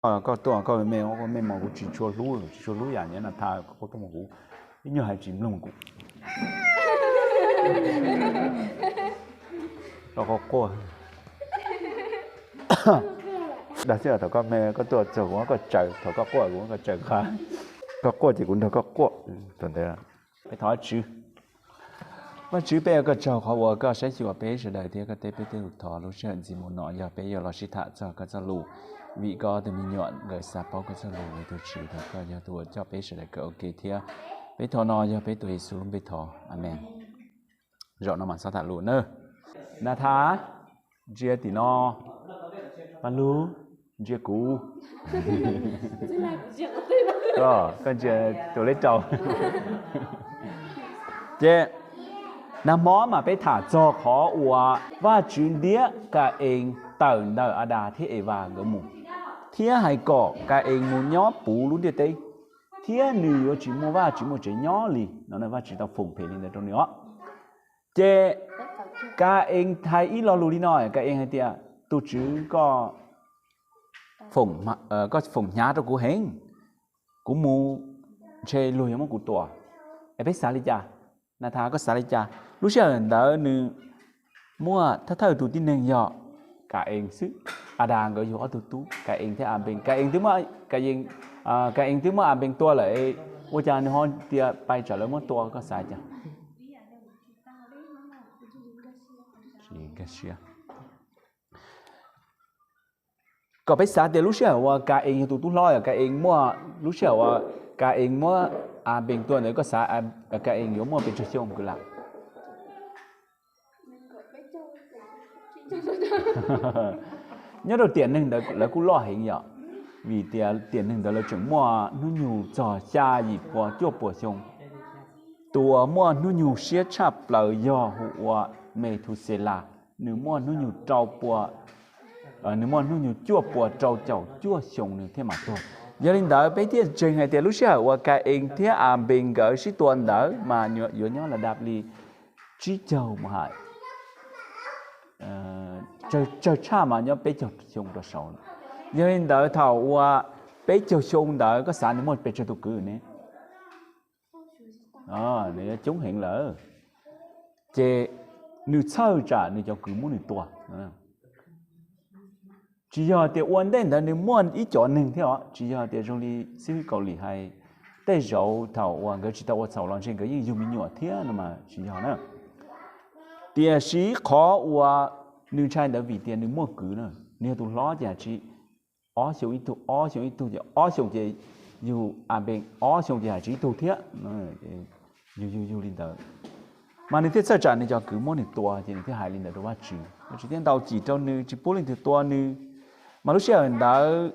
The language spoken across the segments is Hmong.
Koj tuaj koj me me, me mos kuv tsis tshua hlub, tsis tshua hlub yam niag Nathan, koj tuaj mus kuv ib nyuag hais tsis mloog kuv. Koj quaj quaj. Dag xwb, thaum koj me koj tuaj txog kuv muab koj tsaws, thaum koj quaj kuv muab koj tsaws qha. Koj quaj ces kuv nrog koj quaj. Thaum ntawd peb thov Vajtswv. Vajtswv, peb ua koj tsaug qhov uas koj saib xyuas peb sawv daws thiab koj teb peb tej lus thov lub sij hawm ntxiv mus no yog peb yuav los sib tham txog koj txoj lus. Vim koj tus me nyuam nkawd xav paub koj txoj lus, tus Tswv thov koj yog tus uas coj peb sawv daws kawm ua ke thiab. Peb thov no yog peb tus Yexus lub npe thov, Amees. Zaum no mas xav tham lus na. Nathan, ntsia tim no. Paj Lug, ntsia kuv. Koj ntsia tus lej rau. Ces nag hmo mas peb tham txog qhov uas Vajtswv ntiab Ka-ees tawm ntawm Adas thiab Evas nkawd mus, thiab hais kom Ka-ees mus nyob puv lub ntiaj teb, thiab nws yuav tsis muaj vaj tsis muaj tsev nyob li no. Vajtswv tau foom phem li ntawd rau nws os. Ces Ka-ees hais ib lo lus li no, Ka-ees hais tias, tus Tswv, koj foom hnyav rau kuv heev, kuv mus ntshe luag yuav muab kuv tua. Es peb xav li cas? Nathan, koj xav li cas? Lub sij hawm ntawd nws muaj thawj thawj tus tib neeg yog Ka-ees xwb. Adas nkawd yug ob tug tub Ka-ees thiab Anpees. Ka-ees twb muab, Ka-ees twb muab Anpees tua lawm, ua cas nws ho tias pais tsam lawv muab tua, koj xav li cas? Kom peb xav tias lub sij hawm uas Ka-ees yog tus tub hlob, Ka-ees muaj, lub sij hawm uas Ka-ees muab Anpees tua ntawd, koj xav Ka-ees yuav muaj pes tsawg xyoo kwv lam? Nyob rau tiam neeg ntawd lawv kuj loj heev yom, vim tias tiam neeg ntawd lawv tseem muaj hnub nyoog txog xya yim pua cuaj puas xyoo. Tus uas muaj hnub nyoog siab tshaj plaws yog hu ua Methuselas, nws muaj hnub nyoog rau pua, nws muaj hnub nyoog cuaj pua rau caum cuaj xyoo nws thiaj mam tuag. Yog li ntawd peb thiaj ntseeg hais tias lub sij hawm uas Ka-ees thiab Anpees nkawd sib tua ntawd mas yuav nyob la dab li tsib caug mus hais, tsawg tshaj mas nyob peb caug xyoo rau saud. Yog li ntawd thaum uas peb caug xyoo ntawd koj xav nws muaj pes tsawg tus kwv ne? Nws coob heev lawm. Ces nws txhawj tsam nws cov kwv muab nws tua. Tsis yog tias ua ntej ntawd nws muaj ib cov neeg thiab os, tsis yog tias zoo li xib hwb Kaus Lim hais, tej zaum thaum uas nkawd tsis tau ua txhaum los ntshe nkawd yeej yug me nyuam thiab no mas tsis yog na. Tiam sis qhov uas nws ntshai ntawd vim tias nws muaj kwv na, nws yog tus hlob ces hais tsis ob xyoo ib tug, ob xyoo ib tug ces ob xyoo ces yug Anpees, ob xyoo ces hais tsis ib tug thiab. Yug yug yug li ntawd mas nws thiaj txhawj tsam nws cov kwv muab nws tua ces nws thiaj hais li ntawd rau Vajtswv, Vajtswv thiaj ntaus cim rau nws tsis pub leej twg tua nws. Mas lub sij hawm ntawd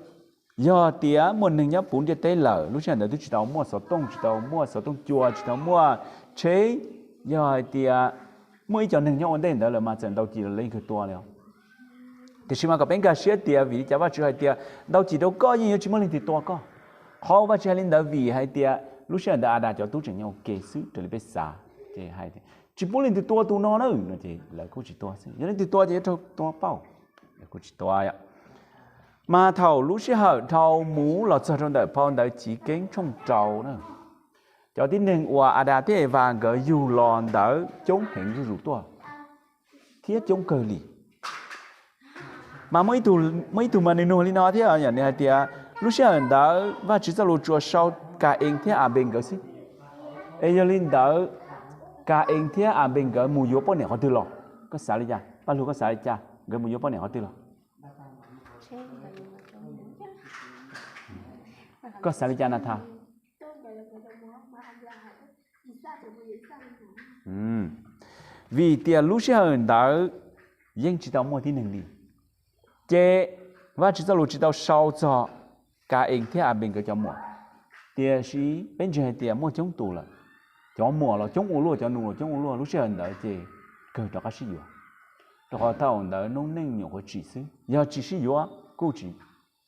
yog tias muaj neeg nyob puv ntiaj teb lawm, lub sij hawm ntawd twb tsis tau muaj xov tooj, tsis tau muaj xov tooj cua, tsis tau muaj tsheb. Yog hais tias muaj ib co neeg nyob ua ntej ntawd lawm mas txawm ntaus cim los leej twg tua li os. Tiam sis mas kom peb nkag siab tias vim li cas Vajtswv hais tias ntaus cim rau koj yeej yuav tsis muaj leej twg tua koj. Qhov uas Vajtswv hais li ntawd vim hais tias lub sij hawm ntawd Adas cov tub tseem nyob ua ke xwb raws li peb xav, ces hais tias tsis pub leej twg tua tus no na no ces lawv kuj tsis tua xwb, yog leej twg tua ces yuav raug tua pauj, kuj tsis tua. Mas thaum lub sij hawm dhau mus los txog rau ntawm phau ntawv Chiv Keeb tshooj rau na, cov tib neeg uas Adas thiab Evas nkawd yug los ntawd coob heev zuj zus tuaj thiab coob kawg li. Mas muaj ib tug mas nws nug li no thiab, nws hais tias lub sij hawm ntawd Vajtswv txoj lus tsuas sau Ka-ees thiab Anpees nkawd xwb. Es yog li ntawd, Ka-ees thiab Anpees nkawd mus yuav poj niam qhov twg los? Koj xav li cas? Paj Lug, koj xav li cas? Nkawd mus yuav poj niam qhov twg los? Koj xav li cas Nathan? Vim tias lub sij hawm ntawd yeej tsis tau muaj tib neeg li, ces Vajtswv txoj lus tsis tau sau txog Ka-ees thiab Anpees nkawd cov muam. Tiam sis peb ntseeg hais tias muaj coob tus lawm, cov muam los coob ua luaj, cov nus los coob ua luaj, lub sij hawm ntawd ces kawg rov qab sib yuav, rau qhov thaum ntawd noob neej nyuam qhuav tsim xwb, yog tsis sib yuav kuj tsis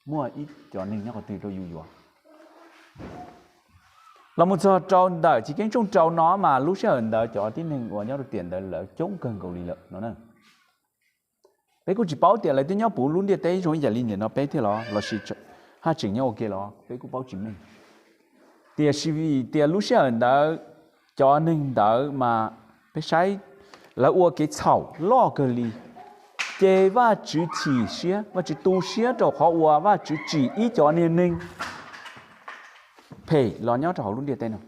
muaj ib co neeg nyob qhov twg rau yus yuav. Los mus txog rau ntawm Chiv Keeb tshooj rau no mas lub sij hawm ntawd cov tib neeg uas nyob rau tiam ntawd lawv coob kawg nkaus li lawm no na. Peb kuj tsis paub tias lawv twb nyob puv lub ntiaj teb zoo ib yam li nim no peb thiab los lossis Haj tseem nyob ua ke los peb kuj paub tsis meej. Tiam sis vim tias lub sij hawm ntawd cov neeg ntawd mas peb saib lawv ua kev txhaum loj kawg li, ces Vajtswv chim siab, Vajtswv tu siab rau qhov uas Vajtswv tsim ib cov niag neeg phem los nyob rau hauv lub ntiaj teb no.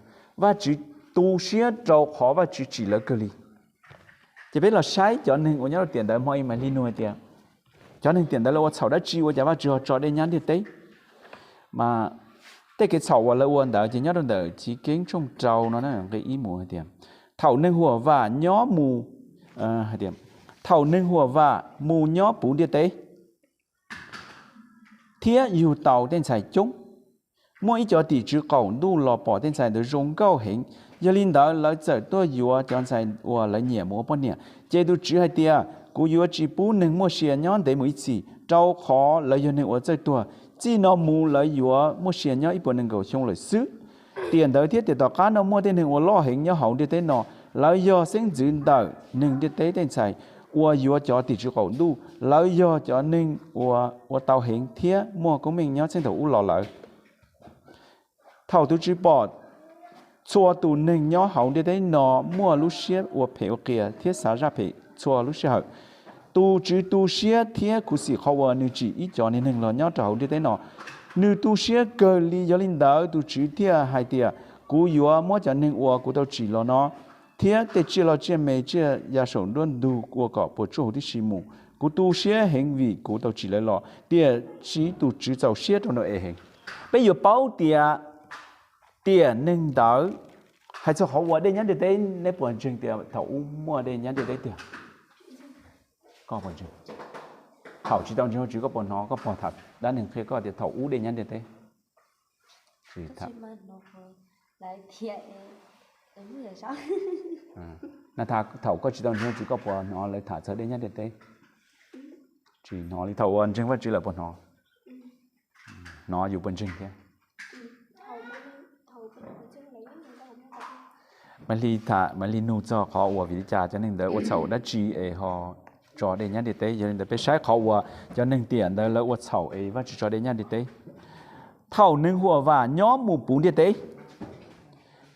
Vajtswv tu siab rau qhov Vajtswv tsim lawv kawg li. Ces peb los saib cov neeg uas nyob rau tiam ntawd, hmo ib mam li nug hais tias cov neeg tiam ntawd lawv ua txhaum dab tsi ua cas Vajtswv ho tso dej nyab ntiaj teb? Mas tej kev txhaum uas lawv ua ntawd ces nyob rau ntawm Chiv Keeb tshooj rau no nqe ib mus hais tias, thaum neeg huam vam nyob mus, hais tias, thaum neeg huam vam mus nyob puv ntiaj teb thiab yug tau tej ntxhais coob, muaj ib cov tim tswv qaum ntuj los pom tej ntxhais ntawd zoo nkauj heev. Yog li ntawd lawv txawm tuaj yuav cov ntxhais uas lawv nyiam mus ua poj niam. Ces tus tswv hais tias, kuv yuav tsis pub neeg muaj sia nyob ntev mus ib txhis, rau qhov lawv yog neeg uas txawj tuag. Txij no mus lawv yuav muaj sia nyob ib puas nees nkaum xyoo lawm xwb. Tiam ntawd thiab tiam tom qab no muaj tej neeg uas loj heev nyob hauv ntiaj teb no, lawv yog xeeb ntxwv ntawm neeg ntiaj teb tej ntxhais uas yuav cov tim tswv qaum ntuj. Lawv yog cov neeg uas ua tau heev thiab muaj koob meej nyob txheej thaum ub los lawm. Thaum tus tswv pom txhua tus neeg nyob hauv ntiaj teb no muaj lub siab ua phem ua qias thiab xav zaj phem txhua lub sij hawm, tus tswv tu siab thiab khuv xim qhov uas nws tsim ib cov niag neeg los nyob rau hauv ntiaj teb no. Nws tu siab kawg li, yog li ntawd tus tswv thiaj hais tias, kuv yuav muab cov neeg uas kuv tau tsim los no thiab tej tsiaj loj tsiaj me, tsiaj ya saum nruab ntug ua kom puas tsuaj huv tib si mus. Kuv tu siab heev vim kuv tau tsim lawv los. Tiam sis tus tswv txaus siab rau Nau-es heev. Peb yuav paub tias tiam neeg ntawd, hais txog qhov ua dej nyab ntiaj teb, neb puas ntseeg tias thaum ub muaj dej nyab ntiaj teb tiag? Koj puas ntseeg? Thaum tsis tau ntseeg Vajtswv koj puas hnov koj pog tham dab neeg qhia koj tias thaum ub dej nyab ntiaj teb? Thaum koj tsis tau ntseeg Vajtswv koj puas hnov lawv tham txog dej nyab ntiaj teb? Tsis hnov li. Thaum uas ntseeg Vajtswv lawm puas hnov? Hnov yus puas ntseeg thiab? Maiv Hli tham, Maiv Hli nug txog qhov uas vim li cas cov neeg ntawd ua txhaum dab tsi es ho tso dej nyab ntiaj teb. Yog li ntawd peb saib qhov uas cov neeg tiam ntawd lawv ua txhaum es Vajtswv tso dej nyab ntiaj teb. Thaum neeg huam vam nyob mus puv ntiaj teb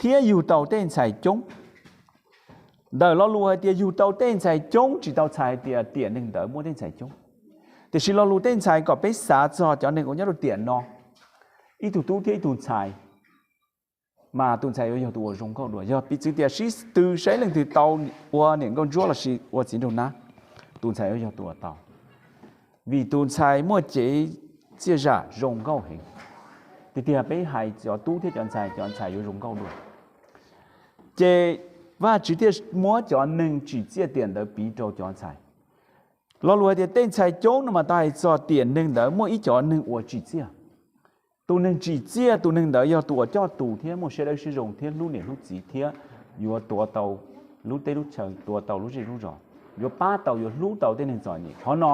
thiab yug tau tej ntxhais coob. Ntawm lo lus hais tias yug tau tej ntxhais coob tsis tau txhais hais tias tiam neeg ntawd muaj tej ntxhais coob. Tiam sis lo lus tej ntxhais kom peb xav txog cov neeg uas nyob rau tiam no, ib tug tub thiab ib tug ntxhais, mas tus ntxhais yuav yog tus uas zoo nkauj dua. Yog piv txwv tias sib tw saib leej twg tau ua niam nkauj ntsuab lossis ua txiv nraug nab, tus ntxhais yuav yog tus uas tau, vim tus ntxhais muaj cev txiaj zam zoo nkauj heev. Tiag tiag peb hais cov tub thiab cov ntxhais, cov ntxhais yuav zoo nkauj dua. Ces Vajtswv thiaj muab cov neeg tsim txiaj tiam ntawd piv rau cov ntxhais. Lo lus hais tias tej ntxhais coob no mas tau hais txog tiam neeg ntawd muaj ib cov neeg uas tsim txiaj. Tus neeg tsim txiaj, tus neeg ntawd yog tus uas coj tus thiab muaj siab dawb siab zoo thiab hlub niam hlub txiv thiab yuav tuav tau lub teb lub chaw, tuav tau lub zej lub zos, yuav pab tau, yuav hlub tau tej neeg txom nyem. Qhov no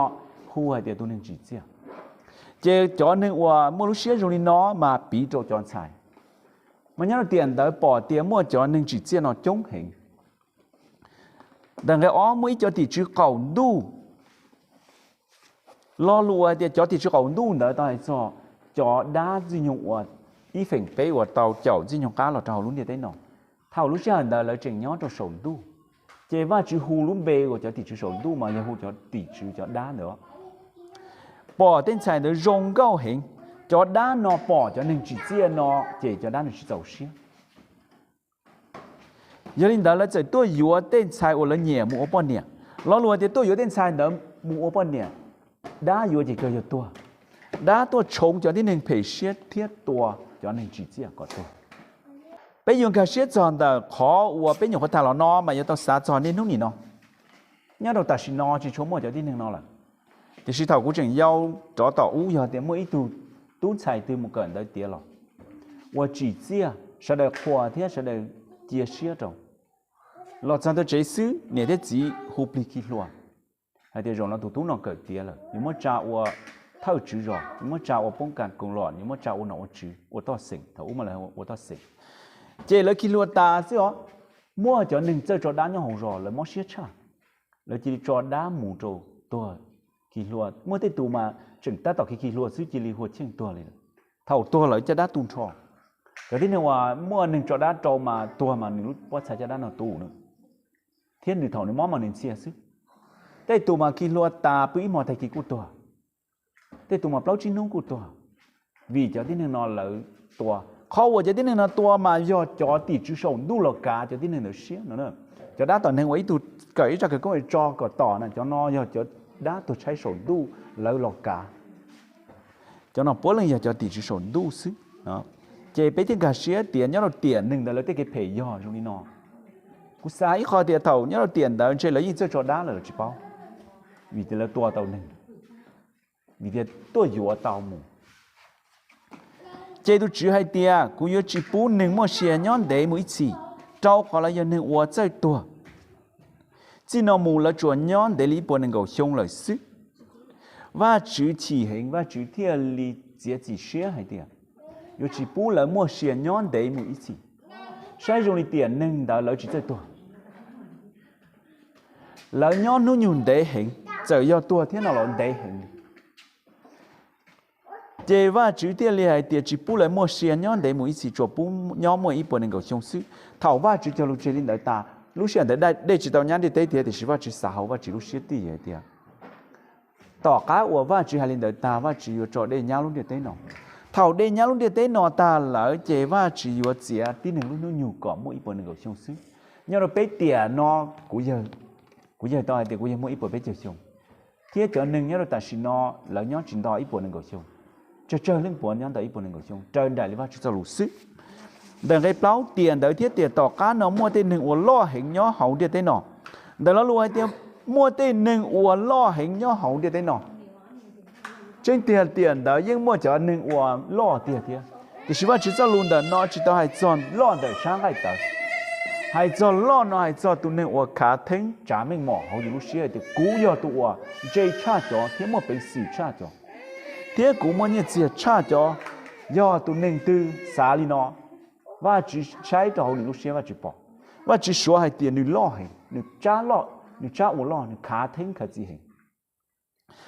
hu hais tias tus neeg tsim txiaj. Ces cov neeg uas muaj lub siab zoo li no mas piv rau cov ntxhais. Mas nyob rau tiam ntawd pom tias muaj cov neeg tsim txiaj no coob heev. Ntawm nqe ob muaj ib cov tim tswv qaum ntuj. Lo lus hais tias cov tim tswv qaum ntuj ntawd tau hais txog cov dab ntxwg nyoog uas ib feem peb uas tau caum ntxwg nyoog qab los rau hauv lub ntiaj teb no. Thaum lub sij hawm ntawd lawv tseem nyob rau saum ntuj, ces Vajtswv hu lub npe uas cov tim tswv saum ntuj mas yog hu cov tim tswv cov dab ntawd. Pom tej ntxhais ntawd zoo nkauj heev, cov dab no pom cov neeg tsim txiaj no, ces cov dab no tsis txaus siab. Yog li ntawd lawv txawm tuaj yuav tej ntxhais uas lawv nyiam mus ua poj niam. Lo lus hais tias tuaj yuav tej ntxhais ntawd mus ua poj niam, dab yuav ces kawg yog tuag. Dab tuaj tshoov cov tib neeg phem siab thiab tua cov neeg tsim txiaj kom tuag. Peb yuav nkag siab txog ntawm qhov uas peb nyuam qhuav tham los no mas yuav tau xav txog niaj hnub nim no. Nyob rau tam sim no tsis tshua muaj cov tib neeg no lawm. Tiam sis thaum kuv tseem yau rov tom ub yog tias muaj ib tug tub ntxhais twg mus kawm ntawv tiav los, uas tsim txiaj, sawv daws qhuas thiab sawv daws cia siab rau. Los txog ntawm tsev xwb niam thiab txiv hu plig khi hlua, hais tias zaum no tus tub no kawm tiav lawm, yuav muab tsa ua thawj tswv zos, yuav muab tsa ua poob kas koos los, yuav muab tsa ua nom ua tswv, ua toj xeem, thaum ub mas lawv ua toj xeem. Ces lawv khi hlua tas xwb os, muaj cov neeg txawj tso dab nyob hauv zos lawv mob siab tshaj, lawv cia li tso dab mus rau tuag khi hlua. Muaj tej tus mas tseem tab tom khi khi hlua xwb cia li hu cheej tuag li. Thaum tuag lawv caj dab tu nrho. Cov tib neeg uas muaj neeg tso dab rau mas tuag mas nws lub pob txha caj dab no tu na, thiab nws thaum nws mob mas nws ntxhias xwb. Tej tus mas khi hlua tas pw ib hmo tag kis kuj tuag, tej tus mas plaub tsib hnub kuj tuag, vim cov tib neeg no lawv tua. Qhov uas cov tib neeg no tua mas yog cov tim tswv saum ntuj los kav cov tib neeg ntawd siab no. Cov dab tom neeg uas ib tug kawm ib zaj khawv koob tso kom tom na, cov no yog cov dab tuag tshaib saum ntuj lawv los kav. Cov no puav leej yog cov tim tswv saum ntuj xwb. Ces peb thiaj nkag siab tias nyob rau tiam neeg ntawd lawv tej kev phem yog zoo li no. Kuv xav ib qho tias thaum nyob rau tiam ntawd ntshe lawv yeej txawj tso dab lawm los tsis paub, vim tias lawv tua tau neeg, vim tias tuaj yuav tau mus. Ces tus Tswv hais tias, kuv yuav tsis pub neeg muaj sia nyob ntev mus ib txhis, rau qhov lawv yog neeg uas txawj tuag. Txij no mus lawv tsuas nyob ntev li ib puas nees nkaum xyoo lawm xwb. Vajtswv chim heev, Vajtswv thiaj li txiav txim siab hais tias yuav tsis pub lawv muaj sia nyob ntev mus ib txhis. Saib zoo li tiam neeg ntawd lawv tsis txawj tuag, lawv nyob hnub nyoog ntev heev, txawm yog tuag thiab no los ntev heev li. Ces Vajtswv thiaj li hais tias tsis pub lawv muaj sia nyob ntev mus ib txhis, tsuas pub nyob muaj ib puas nees nkaum xyoo xwb. Thaum Vajtswv cog lus tseg li ntawd tas, lub sij hawm ntawd dej tsis tau nyab ntiaj teb thiab, tiam sis Vajtswv xav hauv Vajtswv lub siab tij hais tias tom qab uas Vajtswv hais li ntawd tas, Vajtswv yuav tso dej nyab lub ntiaj teb no. Thaum dej nyab lub ntiaj teb no tag lawm ces Vajtswv yuav txiav tib neeg lub hnub nyoog kom muaj ib puas nees nkaum xyoo xwb. Nyob rau peb tiam no, kuv yawg tau hais tias kuv yawg muaj ib puas peb caug xyoo, thiab cov neeg nyob rau tam sim no lawv nyob tsis nto ib puas nees nkaum xyoo. Tsawg tsawg leej puav nyob nto ib puas nees nkaum xyoo raws nraim li Vajtswv txoj lus xwb. Ntawm nqe plaub, tiam ntawd thiab tiam tom qab no muaj tej neeg uas loj heev nyob hauv ntiaj teb no. Ntawm lo lus hais tias muaj tej neeg uas loj heev nyob hauv ntiaj teb no, tseeb tiag tiam ntawd yeej muaj cov neeg uas loj tiag thiab, tiam sis Vajtswv txoj lus ntawm no tsis tau hais txog loj ntawm sab nqaij tawv. Hais txog loj no hais txog tus neeg uas khav theeb tsav meej mom hauv yus lub siab hais tias kuv yog tus uas ntse tshaj cov thiab muaj peev xwm tshaj cov, thiab kuv muaj nyiaj txiag tshaj cov. Yog tus neeg twg xav li no, Vajtswv saib rau hauv nws lub siab Vajtswv pom. Vajtswv suav hais tias nws loj heev, nws tsab loj, nws tsab ua loj, nws khav theeb khav txiv heev.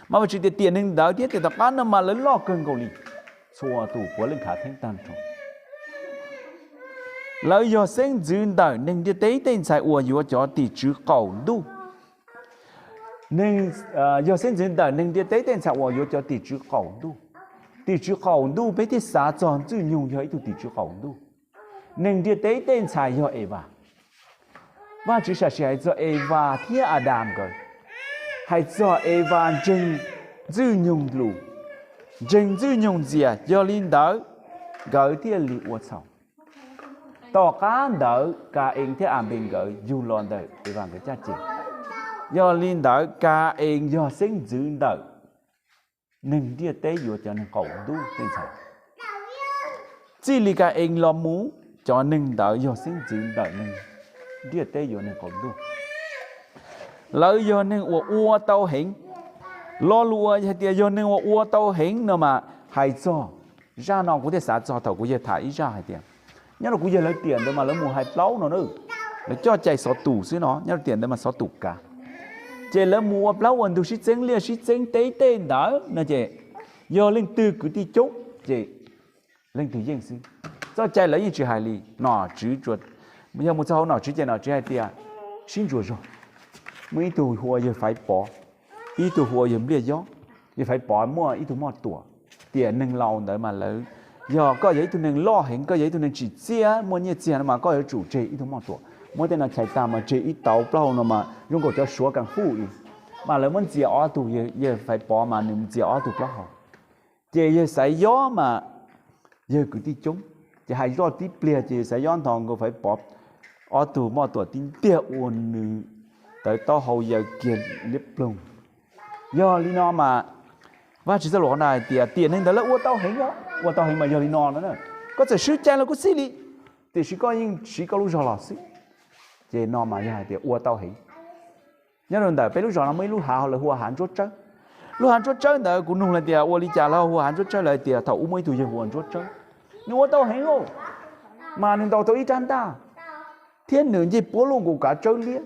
Mas Vajtswv tias tiam neeg ntawd thiab tiam tom qab no mas lawv loj kawg nkaus li txhua tus puav leej khav theeb tag nrho. Lawv yog xeeb ntxwv ntawm neeg ntiaj teb tej ntxhais uas yuav cov tim tswv qaum ntuj. Yog xeeb ntxwv ntawm neeg ntiaj teb tej ntxhais uas yuav cov tim tswv qaum ntuj. Tim tswv qaum ntuj peb thiaj xav txog Ntxwg Nyoog yog ib tug tim tswv qaum ntuj. Neeg ntiaj teb tej ntxhais yog Evas. Vajtswv sam sim hais txog Evas thiab Adas nkawd, hais txog Evas ntseeg Ntxwg Nyoog lus, ntseeg Ntxwg Nyoog ntxias, yog li ntawd nkawd thiaj li ua txhaum. Tom qab ntawd Ka-ees thiab Anpes nkawd yug los ntawm Evas nkawd caj ces. Yog li ntawd Ka-ees yog xeeb ntxwv ntawm neeg ntiaj teb yuav cov neeg qaum ntuj tej ntxhais. Txij li Ka-ees los mus, cov neeg ntawd yog xeeb ntxwv ntawm neeg ntiaj teb yuav neeg qaum ntuj. Lawv yog neeg uas ua tau heev. Lo lus uas hais tias yog neeg uas ua tau heev no mas hais txog, zaj no kuv thiaj xav txog thaum kuv yawg tham ib zaj hais tias, nyob rau kuv yawg lawv tiam ntawd mas lawv mus hais plaub no na, lawv coj cai xov tus xwb no, nyob rau tiam ntawd mas xov tus kav. Ces lawv mus ua plaub ua ntug sib txeeb liaj sib txeeb teb tej ntawd no ces yog leej twg kwv tij coob ces leej twg yeej xwb. Txoj cai lawv yeej tsis hais li nom tswv, yog mus txog hauv nom tswv ces nom tswv hais tias sib ntsuas zog. Muaj ib tug hu ua yawg Faiv Pov, ib tug hu ua yawg Npliaj Yob. Yawg Faiv Pov muaj ib tug moj tuam. Tiam neeg laus ntawd mas lawv, yog koj yog ib tug neeg loj heev, koj yog ib tug neeg tsim txiaj muaj nyiaj txiag no mas koj yuav tsum tseg ib tug moj tuam. Muab tej no chais tag mas tseg ib tauv plaub hau no mas zoo nkaus cov Suav kas fuj li. Mas lawv muab ntxias ob tug, yawg Faiv Pov mas nws ntxias ob tug plaub hau. Ces yawg Xaiv Yob mas yawg kwv tij coob, ces hais zoj tib pliag ces yawg Xaiv Yob nthos nkaus Faiv Pov ob tug moj tuam tib ntiag ua nws tawv taub hau yaws kiag liab ploog. Yog li no mas Vajtswv txoj lus qhov no hais tias tiam neeg ntawd lawv ua tau heev, ua tau heev mas yog li no no, koj txawm swb cai los kuj xij li, tiam sis koj yeej siv koj lub zog los xwb. Ces no mas yog hais tias ua tau heev. Nyob rau ntawm peb lub zos no muaj ib lub hav lawv hu ua Hav Ntsuab Tsawb. Lub Hav Ntsuab Tsawb ntawd kuv nug lawv tias ua li cas lawv hu ua Hav Ntsuab Tsawb, lawv tias thaum ub muaj ib tug yawg hu ua Ntsuab Tsawb, nws ua tau heev lauj, mas nws ntaus tau ib rab ntaj, thiab nws ncej puab luj nkaus kav tsawb liab,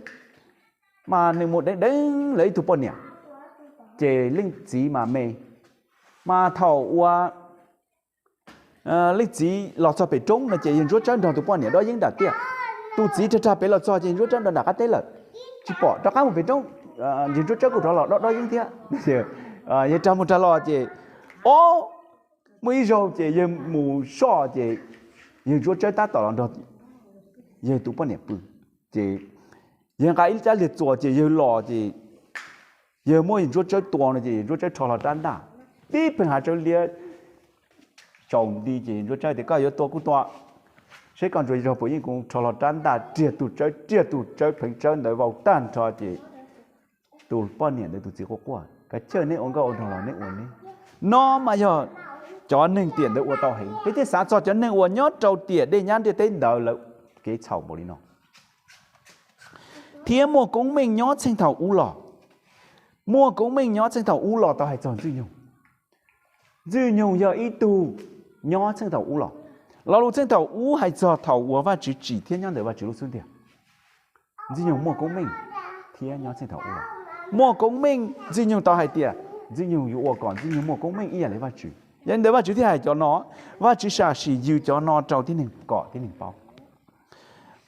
mas nws mus deev deev lawv ib tug poj niam, ces leej txiv mas me, mas thaum ua Leej txiv los txog pem roob no ces yawg Ntsuab Tsawb nrog tus poj niam dob yeeb nram tiaj. Tus txiv rag rag pem los txog ces yawg Ntsuab Tsawb nrog nram qab teb lawm, tsis pom, rov qab mus pem roob, yawg Ntsuab Tsawb kuj rov los dob dob yeeb thiab. Yawg rag mus rag los ces, o, muaj ib zaug ces yawg mus soj ces yawg Ntsuab Tsawb tab tom los nrog yawg tus poj niam pw, ces yawg nqa ib rab liag txuas ces yawg los ces yawg muab yawg Ntsuab Tsawb tua no ces yawg Ntsuab Tsawb rho hlo rab ntaj, tib pheej hav tsawb liab tsaus nti ces yawg Ntsuab Tsawb tias, koj yuav tua kuj tua, seb koj ntsuas zog puas yeej, kuv rho hlo rab ntaj riag tus tsawb, riag tus tsawb pheev tsawb ntawd vau tag nrho ces tus poj niam ntawd tus txiv quaj quaj. Kav chawj, neb ua nkauj ua nraug los neb ua neb. No mas yog cov neeg tiam ntawd ua tau heev. Peb thiaj xav txog cov neeg uas nyob rau tiam dej nyab ntiaj teb ntawd lawv kev txhaum npaum li no. Thiab muaj koob meej nyob txheej thaum ub los. Muaj koob meej nyob txheej thaum ub los tau hais txog Ntxwg Nyoog. Ntxwg Nyoog yog ib tug nyob txheej thaum ub los. Lo lus txheej thaum ub hais txog thaum uas Vajtswv tsim thiab nyob ntawm Vajtswv lub xub ntiag. Ntxwg Nyoog muaj koob meej thiab nyob txheej thaum ub los. Muaj koob meej, Ntxwg Nyoog tau hais tias Ntxwg Nyoog yuav ua kom Ntxwg Nyoog muaj koob meej ib yam li Vajtswv. Yog li ntawd Vajtswv thiaj hais cov no, Vajtswv sam sim yws cov no rau tib neeg kom tib neeg paub.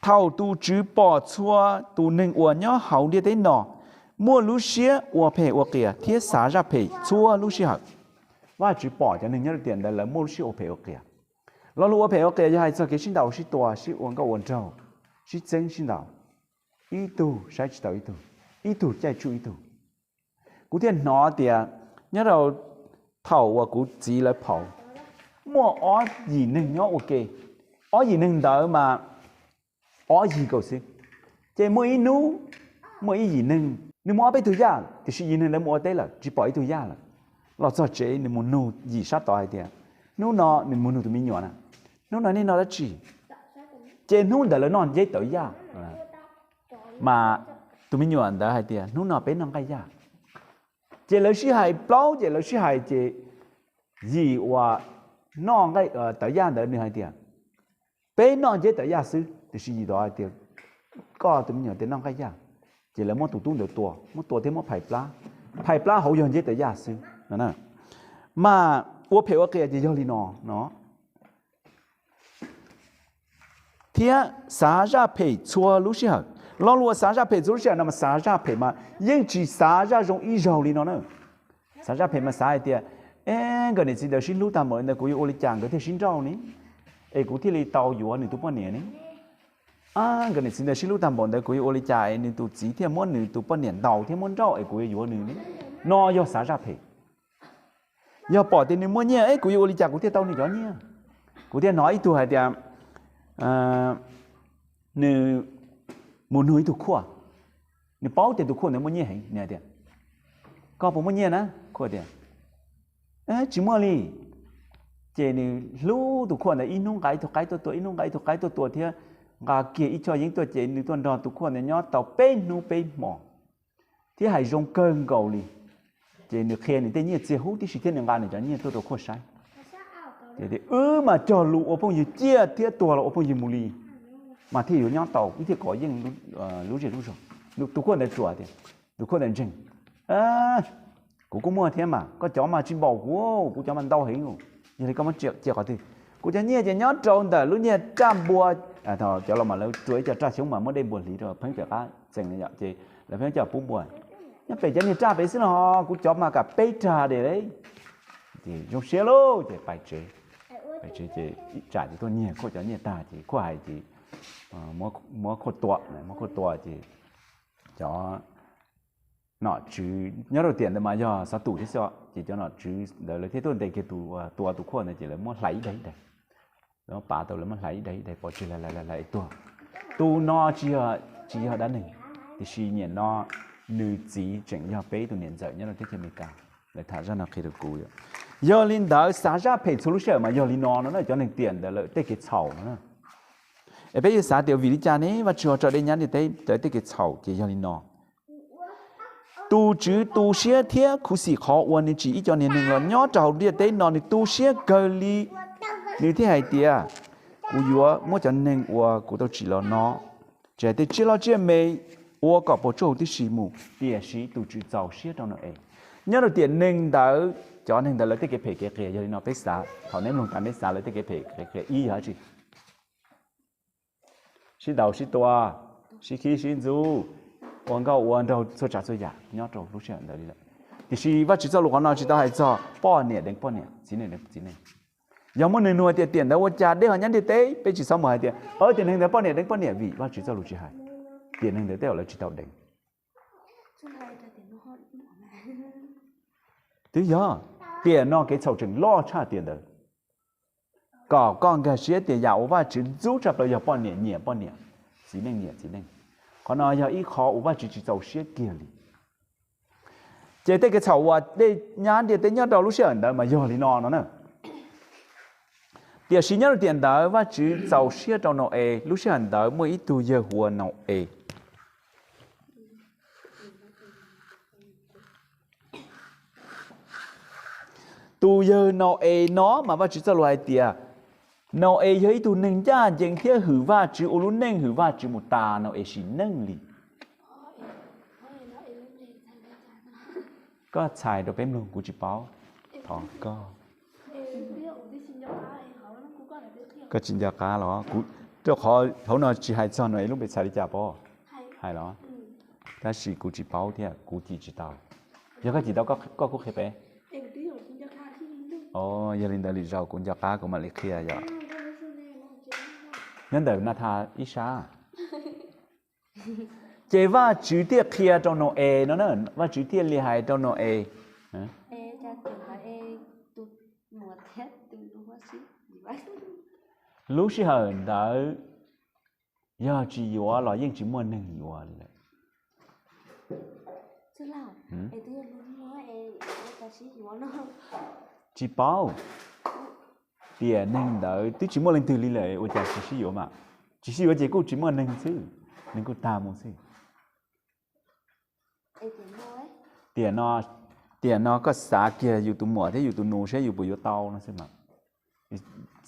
Thaum tus Tswv pom txhua tus neeg uas nyob hauv ntiaj teb no muaj lub siab ua phem ua qias thiab xav zaj phem txhua lub sij hawm. Vajtswv pom cov neeg nyob rau tiam ntawd lawv muaj lub siab ua phem ua qias. Lo lus ua phem ua qias yog hais txog kev sib ntaus sib tua, sib ua nkauj ua nraug, sib txeeb sib ntaus, ib tug saib tsis taus ib tug, ib tug caij tsuj ib tug. Kuv thiaj hnov tias nyob rau thaum uas kuv txiv lawv phaum, muaj ob yim neeg nyob ua ke. Ob yim neeg ntawd mas ob yig nkaus xwb. Ces muaj ib hnub, muaj ib yim neeg, nws muaj ob peb tug yaj, tiam sis yim neeg ntawd mus ua teb lawm tsis pom ib tug yaj lawm. Los txog tsev nws mus nug yim sab tod hais tias, hnub no nws mus nug tus me nyuam na, hnub no nej noj dab tsi? Ces hnub ntawd lawv noj nceb tawv yaj. Mas tus me nyuam ntawd hais tias, hnub no peb noj nqaij yaj. Ces lawv sib hais plaub, ces lawv sib hais ces yim uas noj tawv yaj ntawd nws hais tias, peb noj nceb tawv yaj xwb, tiam sis yim tod hais tias, koj tus me nyuam tias noj nqaij yaj. Ces lawv muab tus tub ntawd tua, muab tua thiab muab phais plab, phais plab hauv yog nceb tawv yaj xwb. Mas ua phem ua qias ces yog li no no. Thiab xav zaj phem txhua lub sij hawm. Lo lus uas xav zaj phem txhua lub sij hawm no mas xav zaj phem mas yeej tsis xav zaj zoo ib zaug li no na. Xav zaj phem mas xav hais tias, e, nkawd niam txiv ntawd sib hlub tag npaum li ntawd kuv yuav ua li cas nkawd thiaj sib nrauj ne, es kuv thiaj li tau yuav nws tus poj niam ne. Nkawd niam txiv ntawd sib hlub tag npaum ntawd kuv yuav ua li cas es nws tus txiv thiaj muab nws tus poj niam ntaus thiab muab nrauj es kuv yuav yuav nws ne. No yog xav zaj phem. Yog pom tias nws muaj nyiaj es kuv yuav ua li cas kuv thiaj tau nws cov nyiaj. Kuv thiaj hnov ib tug hais tias, nws mus nug ib tug khuaj, nws paub tias tus khuaj ntawd muaj nyiaj heev, nws hais tias, koj puas muaj nyiaj na? Khuaj tias, tsis muaj li. Ces nws hlub tus khuaj ntawd, ib hnub nqa ib tug qaib tuaj tua, ib hnub nqa ib tug qaib tuaj tua thiab nqa kiag ib choj yeeb tuaj, ces nws tuaj nrog tus khuaj ntawd nyob tau peb hnub peb hmo thiab hais zoo kawg nkaus li. Ces nws qhia nws tej nyiaj txiag huv tib si thiab nws nqa nws cov nyiaj tuaj rau khuaj saib. Ces wb mas cog lus ua phooj ywg ciaj thiab tuag los ua phooj ywg mus li, mas thiaj yuav nyob tau, wb thiaj kov yeej lub zej lub zog. Tus khuaj ntawd tsuas tias, tus khuaj ntawd ntseeg, kuv kuj muaj thiab mas, koj cov mas tsis npaum kuv, kuv cov mas ntau heev. Yog li koj muab cia qhov twg? Kuv cov nyiaj ces nyob rau ntawm lub nyiaj raj npua. Cov los mas lawv rua ib co raj xyoob mas muab dej npua hliv rau pheeb pem qab txee, ces lawv pheej coj pub npua. Nyob pem cov niag raj pem xwb no, kuv cov mas kam peb rag dej li. Ces zoo siab lauj, ces pais tsev, pais tsev ces tsam ces tuaj nyiag khuaj cov nyiaj tag ces khuaj hais ces muab khuaj tua, muab khuaj tua ces cov nom tswv nyob rau tiam ntawd mas yog xov tum thiab xwb, ces cov nom tswv ntawd lawv thiaj tuaj ntes kiag tus tua tus khuaj ntawd ces lawv muab hlais ib daig ib daig. Lawv muab pav tau, lawv muab hlais ib daig ib daig pov tseg, hlais hlais hlais tuag. Tus no tsis yog dab neeg, tiam sis niam no nws txiv tseem yog peb tus niam ntxawm nyob rau teb chaws Amelikas. Lawv tham zaj no qhia rau kuv. Yog li ntawd xav zaj phem txhua lub sij hawm mas yog li no no na, cov neeg tiam ntawd lawv tej kev txhaum no na. Es peb yuav xav tias vim li cas ne Vajtswv ho tso dej nyab ntiaj teb, tej kev txhaum ces yog li no. Tus Tswv tu siab thiab khuv xim qhov uas nws tsim ib co niag neeg los nyob rau hauv ntiaj teb no, nws tu siab kawg li. Nws thiaj hais tias, kuv yuav muab cov neeg uas kuv tau tsim los no, tsis hais tej tsiaj loj tsiaj me, ua kom puas tsuaj huv tib si mus. Tiam sis tus Tswv txaus siab rau Nau-es. Nyob rau tiam neeg ntawd Cov neeg ntawd lawv tej kev phem kev qias yog li no, peb xav thaum neb mloog tas neb xav lawv tej kev phem kev qias ib yam dab tsi? Sib ntaus sib tua, sib khib sib ntxub, ua nkauj ua nraug txhua tsav txhua yam nyob rau lub sij hawm ntawd li lawm. Tiam sis Vajtswv txoj lus qhov no tsis tau hais txog poj niam deev poj niam, txiv neej deev txiv neej. Yog muaj neeg nug tias tiam ntawd ua cas dej ho nyab ntiaj teb, peb tsis txhob mus hais tias tiam neeg ntawd poj niam deev poj niam, vim Vajtswv txoj lus tsis hais. Tiam neeg ntawd tej zaum lawv tsis tau deev. Twb yog, tiam no kev txhaum tseem loj tshaj tiam ntawd. Kom koj nkag siab tias yam uas Vajtswv ntxub tshaj plaws yog poj niam nyiam poj niam, txiv neej nyiam txiv neej. Qhov no yog ib qho uas Vajtswv tsis txaus siab kiag li. Ces tej kev txhaum uas dej nyab ntiaj teb nyob rau lub sij hawm ntawd mas yog li no no na. Tiam sis nyob rau tiam ntawd Vajtswv txaus siab rau Nau-es, lub sij hawm ntawd muaj ib tug yawg hu ua Nau-es. Tus yawg Nau-es no mas Vajtswv txoj lus hais tias Nau-es yog ib tug neeg ncaj ncees thiab hwm Vajtswv, ua lub neej hwm Vajtswv mus tas Nau-es sim neej li. Koj txhais rau peb mloog, kuv tsis paub. Thov koj. Koj tsis nco qab los? Kuv, rau qhov hauv no tsis hais txog Nau-es lub npe txhais li cas pob? Hais los? Tab sis kuv tsis paub thiab kuv cim tsis tau. Yog koj cim tau koj kuj qhia peb. Yog li ntawd lwm zaus kuv nco qab kuv mam li qhia yom. Nyob ntawm Nathas ib sab. Ces Vajtswv thiaj qhia rau Nau-es no na, Vajtswv thiaj li hais rau Nau-es, lub sij hawm ntawd yog tsis yuav los yeej tsis muaj neeg yuav li lawm. Tsis paub. Tiam neeg ntawd twb tsis muaj leej twg li lawm ua cas tsis sib yuav mas. Tsis sib yuav ces kuj tsis muaj neeg xwb, neeg kuj tag mus xwb. Tiam no, tiam no koj xav kiag yus tus muam thiab yus tus nus saib yus puas yuav tau no xwb mas.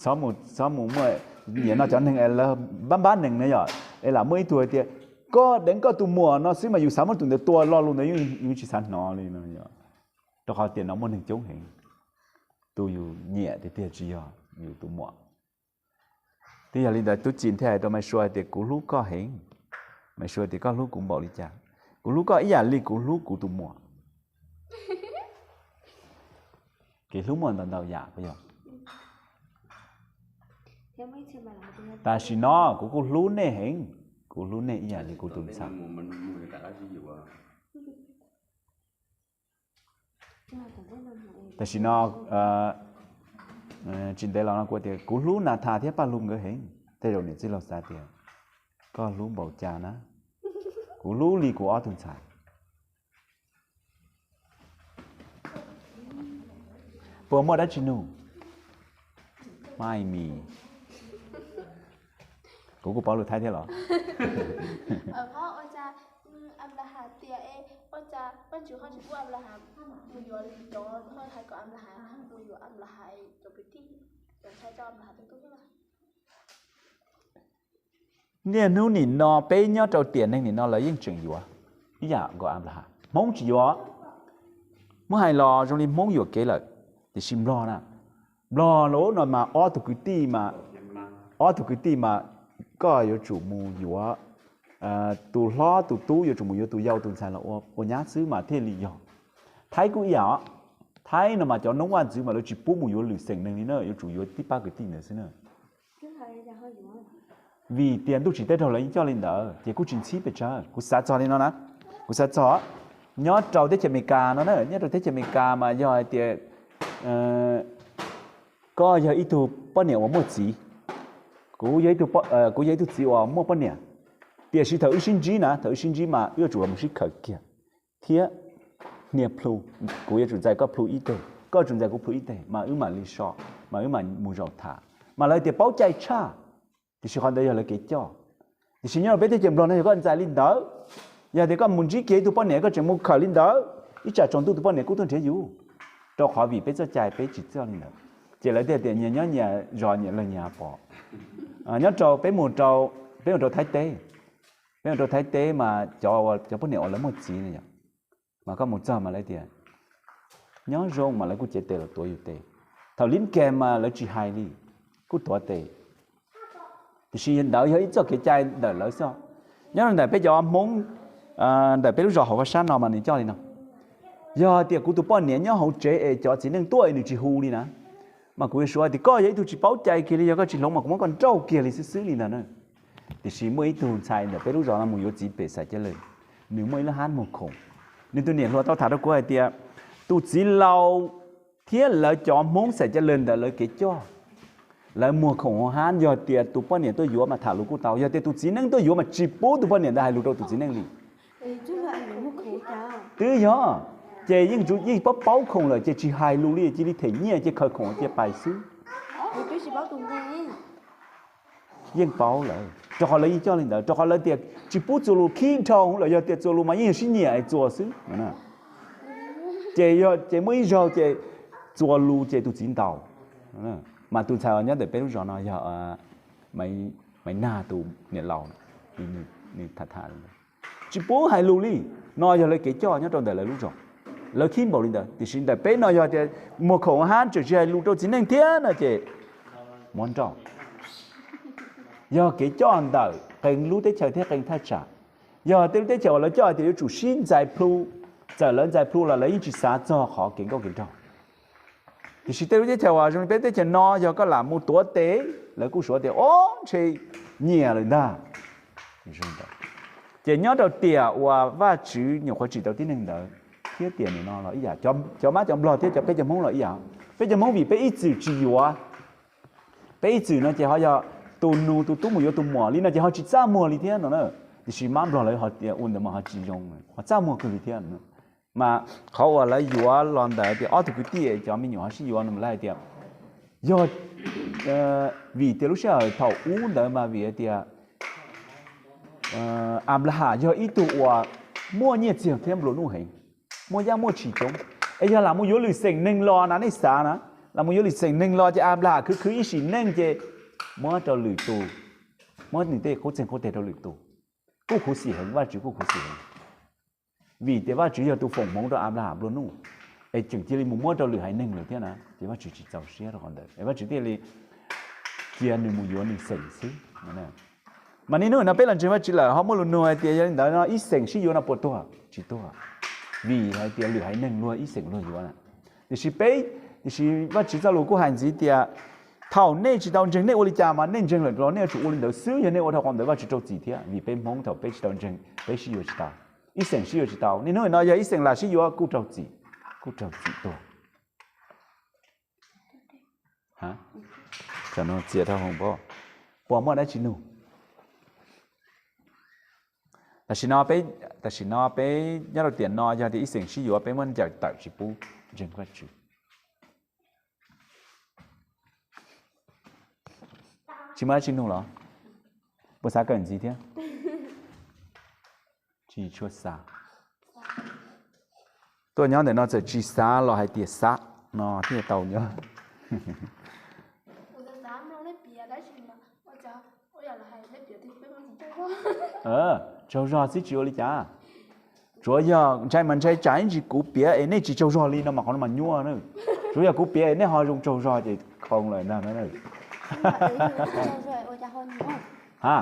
Txhob mus, txhob mus muaj, nim no cov neeg es lawv npab npab nees na yom, es lam muaj ib tug hais tias koj deev koj tus muam no xwb mas yus xav muab tus ntawd tua lo lus ntawd yeej tsis xav hnov li no yom. Rau qhov tiam no muaj neeg coob heev, tus yus nyiam tiag tiag tsis yog yus tus muam. Twb yog li ntawd tub Ci thiaj hais rau Maiv Sua hais tias kuv hlub koj heev. Maiv Sua tias koj hlub kuv npaum li cas? Kuv hlub koj ib yam li kuv hlub kuv tus muam. Kev hlub muaj ntau ntau yam puas yog? Tam sim no kuv kuj hlub nej heev, kuv hlub nej ib yam li kuv tus ntxhais. Tam sim no tsis ntev los no kuv tias kuv hlub Nathas thiab Paj Lug nkawd heev. Tej zaum niam txiv laus xav tias koj hlub npaum cas na, kuv hlub li kuv ob tug ntxhais. Puas muaj dab tsi nug? Maj mis. Kuv kuj paub lus Thaib thiab los? Niaj hnub nim no peb nyob rau tiam neeg nim no lawv yeej tseem yuav ib yam nkaus Anplahas. Hmoob tsis yuav. Muab hais los zoo li Hmoob yuam kev lawm, tiam sis Nplog na, Nplog lawm no mas ob tug kwv tij mas, ob tug kwv tij mas koj yuav tsum mus yuav, tus hlob tus tub yuav tsum mus yuav tus yau tus ntxhais los ua nyab xwb mas thiaj li yog. Thaib kuj ib yam os. Thaib no mas cov noob vaj ntxwv mas lawv tsis pub mus yuav lwm xeem neeg li na, yuav tsum yuav tib pab kwv tij ntawd xwb na. Vim tias ntuj tsim teb raug lawv yeej coj li ntawd ces kuj tsis ntxhib pes tsawg. Kuv xav txog li no na, kuv xav txog nyob rau teb chaws Amelikas no na, nyob rau teb chaws Amelikas mas yog hais tias koj yog ib tug poj niam uas muaj txiv, kuv yog ib tug, kuv yog ib tug txiv uas muaj poj niam, tiam sis thaum wb sib ntsib na, thaum wb sib ntsib mas wb yuav tsum los mus sib khaws kiag thiab hnia plhu. Kuv yuav tsum txais koj plhu ib teg, koj yuav tsum txais kuv plhu ib teg mas wb mam li so, mas wb mam mus zaum tham, mas lawv tias paub cai tshaj. Tiam sis qhov ntawd yog lawv kev coj. Tiam sis nyob rau peb teb chaws Nplog no yog koj txais li ntawd, yog tias koj mus ntsib kiag ib tug poj niam koj tseem mus khaws li ntawd, ib tsam tsaus ntuj tus poj niam kuj tuaj nrhiav yus. Rau qhov vim peb txoj cai peb tsis txawj li ntawd, ces lawv thiaj tias nyias nyob nyias zos nyias lawg nyias pom. Nyob rau peb mus rau, peb mus rau Thaib teb, peb mus rau Thaib teb mas cov, cov poj niam uas lawv muaj txiv na yom, mas koj mus txog mas lawv tias Nyob zoo mas lawv kuj cev tes los tuav yus tes. Thaum Lis Kes mas lawv tsis hais li, kuj tuav tes. Tiam sis ntawd yog ib txoj kev cai ntawm lawv xwb. Nyob rau ntawm peb cov Hmoob, ntawm peb lub zos hauv vaj sab no mas nws coj li no: yog tias kuv tus poj niam nyob hauv tsev es cov txiv neej tuaj es nws tsis hu li na, mas kuv yuav suav tias koj yog ib tug tsis paub cai kiag li, yog koj tsis hloov mas kuv muab koj nrauj kiag li xwb xwb li ntag na. Tiam sis muaj ib tug ntxhais ntawm peb lub zos no mus yuav txiv pem Xaim Caj Lwm, nws muaj ib lub hab muag khoom. Nws tus niam hluas tau tham rau kuv hais tias tus txiv laus thiab lawv cov Hmoob Xaim Caj Lwm ntawd lawv kev coj, lawv muag khoom hauv hab, yog tias tus poj niam tuaj yuav mas tham lus kuj tau, yog tias tus txiv neej tuaj yuav mas tsis pub tus poj niam ntawd hais lus rau tus txiv neej li. Twb yog, ces yeej paub paub khoom lawm ces tsis hais lus li, cia li them nyiaj ces khaws khoom cia pais xwb. Yeej paub lawm, rau qhov lawv yeej coj li ntawd, rau qhov lawv tias tsis pub txuas lus khib dhau lawm, yog tias txuas lus mas yeej yog sib nyiam es txuas xwb. Ces, ces muaj ib zaug ces txuas lus ces tus txiv ntaus. Mas tus ntxhais uas nyob ntawm peb lub zos no yog Maiv Nag tus niam laus, nws tham tham li ntawd, tsis pub hais lus li. No yog lawv kev coj nyob rau ntawm lawv lub zos, lawv khib npaum li ntawd. Tiam sis ntawm peb no yog tias muag khoom hab tseem tsis hais lus rau txiv neej thiab no ces muab nrauj. Yog kev coj ntawm qee lub teb chaws thiab qee thaj tsam. Yog tej lub teb chaws uas lawv coj hais tias yuav tsum sib ntxais plhu, txawm lawv ntxais plhu los lawv yeej tsis xav txog qhov kev nkauj kev nraug. Tiam sis tej lub teb chaws uas zoo li peb teb chaws no yog koj lam mus tuav tes, lawv kuj suav tias o, ntshe nyiam lawm ntag. Ces nyob rau tiam uas Vajtswv nyuam qhuav tsim tau tib neeg ntawd thiab tiam nim no los ib yam, cov mab cov nplog thiab cov peb cov Hmoob los ib yam. Peb cov Hmoob vim peb ib txwm tsis yuav, peb ib txwm no ces ho yog tus nus tus tub mus yuav tus muam li no ces ho tsis txaj muag li thiab no na. Tiam sis mab nplog lawv ho tias ua ntawd mas ho tsis zoo, ho txaj muag kawg li thiab. Mas qhov uas lawv yuav los ntawd tias ob tug kwv tij cov me nyuam ho sib yuav no lawv hais tias yog vim tias lub sij hawm thaum ub ntawd mas vim hais tias Anplaham yog ib tug uas muaj nyiaj txiag thiab nplua nuj heev, muaj yaj muaj tshis coob. Es yog lam mus yuav lwm xeem neeg los na, nej xav na, lam mus yuav lwm xeem neeg los ces Anplaham khwv khwv ib sim neej ces muab rau lwm tus, muab nws tej qub txeeg qub teg rau lwm tus. Kuj khuv xim heev, Vajtswv kuj khuv xim heev. Vim tias Vajtswv yog tus foom hmoov rau Anplaham nplua nuj, es tseem cia li mus muab rau lwm haiv neeg lawm thiab na, ces Vajtswv tsis txaus siab rau qhov ntawd es Vajtswv thiaj li cia nws mus yuav nws xeem xwb. Mas niaj hnub no peb los ntseeg Vajtswv lawm ho muaj lus nug hais tias yog li ntawd no ib xeem sib yuav no puas tuag? Tsis tuag, vim hais tias lwm haiv neeg luag ib xeem luag yuav na. Tiam sis peb, tiam sis Vajtswv txoj lus kuj hais ntxiv tias thaum nej tsis tau ntseeg nej ua li cas mas nej ntseeg lawm los nej yuav tsum ua li ntawd xwb, yog nej ua dhau qhov ntawd Vajtswv rau txim thiab, vim peb Hmoob thaum peb tsis tau ntseeg peb sib yuav tsis tau. Ib xeem sib yuav tsis tau, niaj hnub no yog ib xeem lam sib yuav kuj raug txim, kuj raug txim tuag. Txias dhau hwv, puas muaj dab tsi nug? Tam sim no peb, tam sim no peb nyob rau tiam no yog tias ib xeem sib yuav peb muab ncaws tawm tsis pub ntseeg Vajtswv. Tsis muaj dab tsi nug los? Puas xav kawm ntxiv thiab? Tsis tshua xav. Tuaj nyob ntawm no txawm tsis xav los hais tias xav no thiaj tau nyob. Tsaug zog xwb tsis ua li cas. Tsuav yog ntshai mas ntshai tsam ib ntsis kuv piav es nej tsis tsaug zog li no mas qhov no mas nyuaj na. Tsuav yog kuv piav es nej ho zoo tsaug zog ces khoo lawm ntag na. Ha,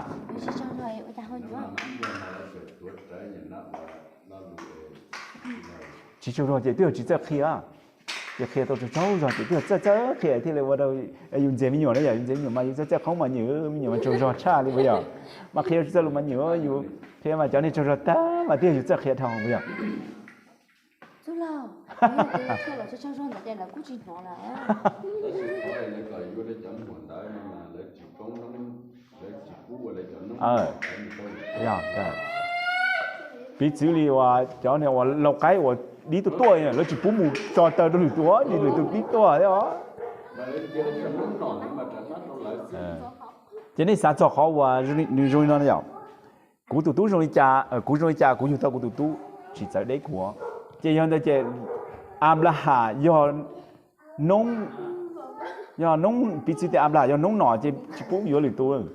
tsis tsaug zog ces twb yog tsis txawj qhia, ces qhia tau tsaug tsaug zog ces twb yog txawj txawj qhia thiaj li ua rau yus ntxias me nyuam na, yog yus ntxias me nyuam mas yus txawj txawj qhoob mas nyuam, me nyuam mas tsaug zog tshaj li puas yog? Mas qhia tsis txawj lus mas nyuam, yus qhia mas cov niag tsaug zog tag mas twb yog yus txawj qhia dhau puas yog? Piv txwv li uas cov niag uas lau qaib uas dib tuaj tuaj, lawv tsis pub mus tso taw rau lwm tus, lwm tus dib tuaj thiab os. Ces nej xav txog qhov uas nws zoo li no yom, kuv tus tub zoo li cas, kuv zoo li cas kuv yug tau kuv tus tub tsis txawv deb kuv. Ces yog ntawd ces Anplaham yog noob, yog noob, piv txwv tias Anplaham yog noob nom ces tsis pub yuav lwm tus.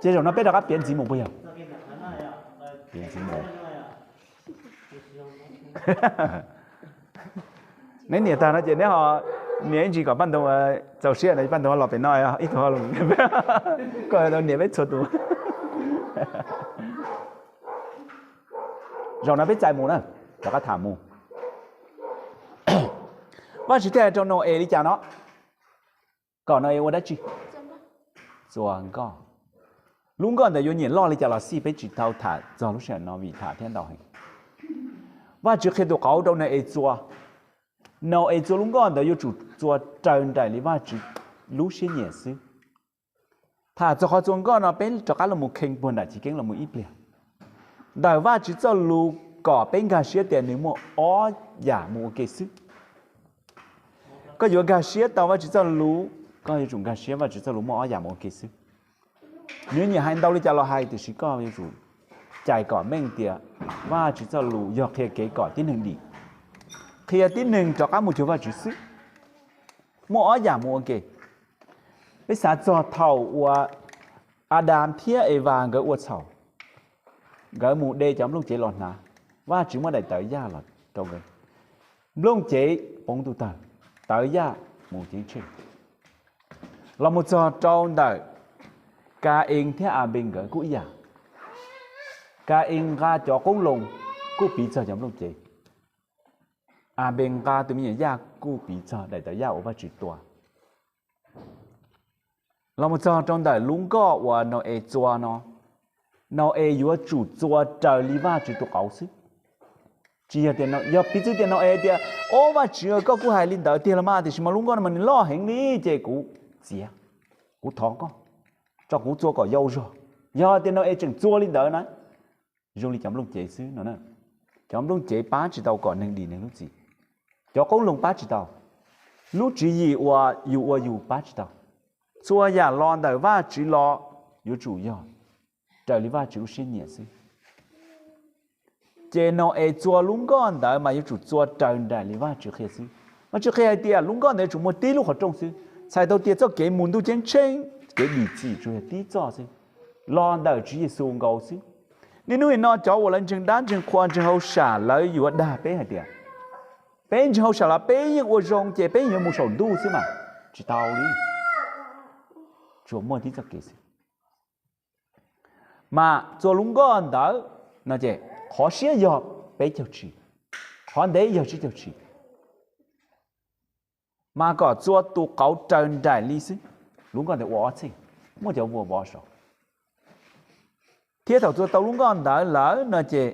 Ces zaum no peb rov qab piav ntxiv mus puas yog? Piav ntxiv mus. Neb nias tag no ces neb ho nias ib ntsis kom Paj Ntoo txaus siab no, Paj Ntoo los pem no, ib tug ho los. Koj nias peb txhua tus. Zaum no peb txais mus na, rov qab tham mus. Vajtswv thiaj hais rau Nau-es li cas no? Kom Nau-es ua dab tsi? Txua nkoj. Lub nkoj ntawd yuav nyiam loj li cas los xij, peb tsis tau tham txog lub sij hawm no vim tham thiab ntau heev. Vajtswv qhia tus qauv rau Nau-es txua. Nau-es txua lub nkoj ntawd yuav tsum txua raws nraim li Vajtswv lub siab nyiam xwb. Tham txog qhov txua nkoj no peb rov qab los mus khee puag nram chiv keeb los mus ib pliag. Ntawm Vajtswv txoj lus kom peb nkag siab tias nws muaj ob yam mus ua ke xwb. Koj yuav nkag siab tau Vajtswv txoj lus, koj yuav tsum nkag siab Vajtswv txoj lus muaj ob yam mus ua ke xwb. Nws nyiam hais ntau li cas los hais, tiam sis koj yuav tsum cais kom meej tias Vajtswv txoj lus yog qhia kev kom tib neeg dim, qhia tib neeg rov qab mus cuag Vajtswv xwb, muaj ob yam mus ua ke. Peb xav txog thaum uas Adas thiab Evas nkawd ua txhaum, nkawd mus de cov nplooj cev los hnav, Vajtswv muab daim tawv yaj los rau nkawd, nplooj cev poob ntuj tawg, tawv yaj mus ceeb tsheej. Los mus txog rau ntawm Ka-ees thiab Anpees nkawd kuj ib yam. Ka-ees nqa cov qoob loo kuj piv txog cov nplooj cev. Anpees nqa tus me nyuam yaj kuj piv txog daim tawv yaj uas Vajtswv tua. Los mus txog rau ntawm lub nkoj uas Nau-es txua no, Nau-es yuav tsum txua raws li Vajtswv tus qauv xwb. Tsis yog tias, yog piv txwv tias Nau-es tias, o Vajtswv, koj kuj hais li ntawd tiag los mas, tiam sis mas lub nkoj no mas nws loj heev li ces kuv txiav, kuv thov koj tso kuv txua kom yau zog. Yog tias Nau-es tseem txua li ntawd na, zoo li cov nplooj cev xwb no. Cov nplooj cev pab tsis tau kom neeg dim neeg lub txim, cov qoob loo pab tsis tau, lub tswv yim uas yus ua yus pab tsis tau. Txhua yam los ntawm Vajtswv los yuav tsum yog raws li Vajtswv lub siab nyiam xwb. Ces Nau-es txua lub nkoj ntawd mas yuav tsum txua raws nraim li Vajtswv qhia xwb. Vajtswv qhia hais tias lub nkoj ntawd yuav tsum muaj tib lub qhov rooj xwb, txhais tau tias txoj kev mus ntuj ceeb tsheej, kev dim txim tsuas yog tib txoj xwb, los ntawm Tswv Yexus nkaus xwb. Niaj hnub nim no cov uas lawv ntseeg dab ntseeg qhua ntseeg hauj sam lawv yuav dag peb hais tias peb ntseeg hauj sam los peb yeej ua zoo ces peb yuav mus saum ntuj xwb mas. Tsis tau li, tsuas muaj tib txoj kev xwb. Mas txua lub nkoj ntawd no ces qhov siab yog peb caug tshis, qhov ntev yog tsib caug tshis. Mas kom txua tus qauv raws nraim li xwb. Lub nkoj ntawd ua ob txheej, muaj cov vuas vov saud. Thiab thaum txua tau lub nkoj ntawd lawm no ces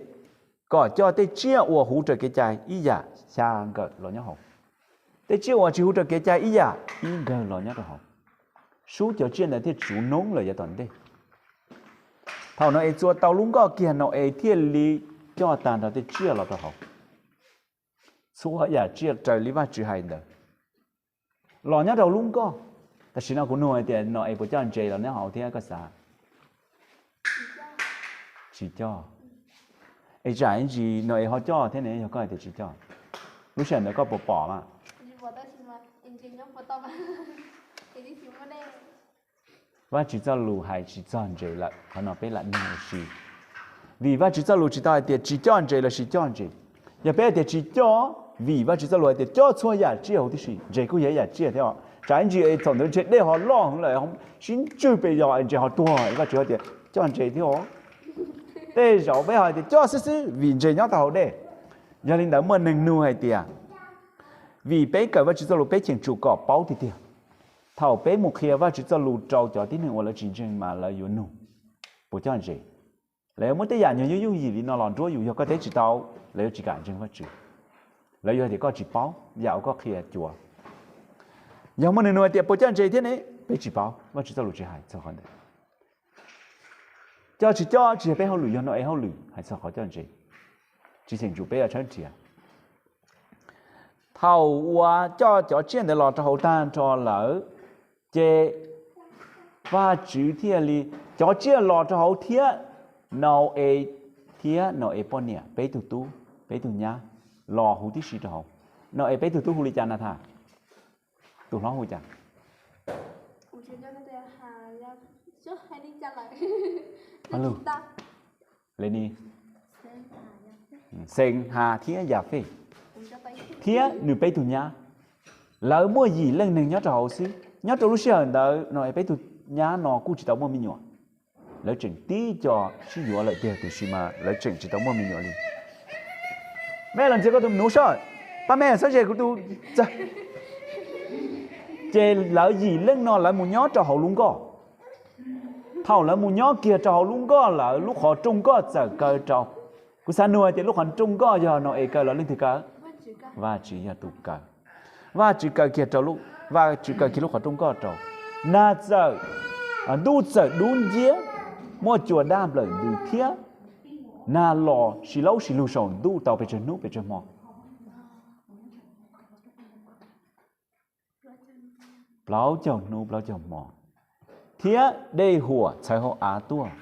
kom coj tej tsiaj uas huv raws kev cai ib yam xya nkawm los nyob hauv, tej tsiaj uas tsis huv raws kev cai ib yam ib nkawg los nyob rau hauv. Sub cov tsiaj ntawd thiaj tsuv noob lawm yav tom ntej. Thaum Nau-es txua tau lub nkoj kiag, Nau-es thiaj li coj tag nrho tej tsiaj los rau hauv. Txhua yam tsiaj raws li Vajtswv hais ntawd los nyob rau lub nkoj. Tam sim no kuv nug hais tias Nau-es puas coj ntses los nyob hauv thiab, koj xav? Tsis coj. Es tsam ib ntsis Nau-es ho coj thiab ne, yog koj hais tias tsis coj, lub sij hawm ntawd koj puas pom mas? Vajtswv txoj lus hais tsis txog ntses lawm, qhov no peb lam nug ua si. Vim Vajtswv txoj lus tsis tau hais tias tsis coj ntses lossis coj ntses. Yog peb hais tias tsis coj, vim Vajtswv txoj lus hais tias coj txhua yam tsiaj huv tib si, ntses kuj yog ib yam tsiaj thiab os. Tsam ib ntsis thaum ntawd ntshe dej ho loj heev lawm, sib ntswj pes zos ntses ho tuag, Vajtswv hais tias coj ntses thiab os. Tej zaum peb ho hais tias coj xwb xwb vim ntses nyob tau hauv dej. Yog li ntawd muaj neeg nug hais tias, vim peb kawm Vajtswv txoj lus peb cheem tsum kom paub tiag tiag. Thaum peb mus qhia Vajtswv txoj lus rau cov tib neeg uas lawv tsis ntseeg mas lawv yuav nug puas coj ntses. Lawv yuav muab tej yam nyuag yooj yooj yim li no los nruab yus, yog koj teb tsis tau, lawv yuav tsis kam ntseeg Vajtswv. Lawv yuav hais tias koj tsis paub yam uas koj qhia cuav. Yog muaj neeg nug hais tias puas coj ntses thiab ne, peb tsis paub, Vajtswv txoj lus tsis hais txog qhov ntawd. Coj tsis coj tsis yog peb hauj lwm, yog Nau-es hauj lwm hais txog qhov coj ntses. Tsis cheem tsum peb yuav tshawb nrhiav. Thaum uas coj cov tsiaj ntawd los rau hauv tag nrho lawm, ces Vajtswv thiaj li, cov tsiaj los rau hauv thiab, Nau-es thiab Nau-es poj niam peb tug tub peb tug nyab los huv tib si rau hauv. Nau-es peb tug tub hu li cas na tha? Tus hlob hu cas? Ua lug, le ni, Xeev Has thiab Yafej, thiab nws peb tug nyab, lawv muaj yim leej neeg nyob rau hauv xwb. Nyob rau lub sij hawm ntawd no peb tug nyab no kuj tsis tau muaj me nyuam. Lawv tseem tib co sib yuav lawm tiag tiam sis mas lawv tseem tsis tau muaj me nyuam li. Me los ntxias koj tus me nuv soj, pab me xab ze kuv tus. Ces lawv yim leej no lawv mus nyob rau hauv lub nkoj. Thaum lawv mus nyob kiag rau hauv lub nkoj lawm lub qhov rooj nkoj txawm kaw rau. Kuv xav nug tias lub qhov rooj nkoj yog Nau-es kaw los leej twg kaw? Vajtswv yog tus kaw. Vajtswv kaw kiag rau, Vajtswv kaw kiag lub qhov rooj nkoj rau. Nag txawm, ntuj txawm dub nciab, muaj cua daj nplawm ntws thiab nag los sis laub sis lug saum ntuj tau pes tsawg hnub pes tsawg hmo? Plaub caug hnub plaub caug hmo. Thiab dej huam txhawv hauv av tuaj,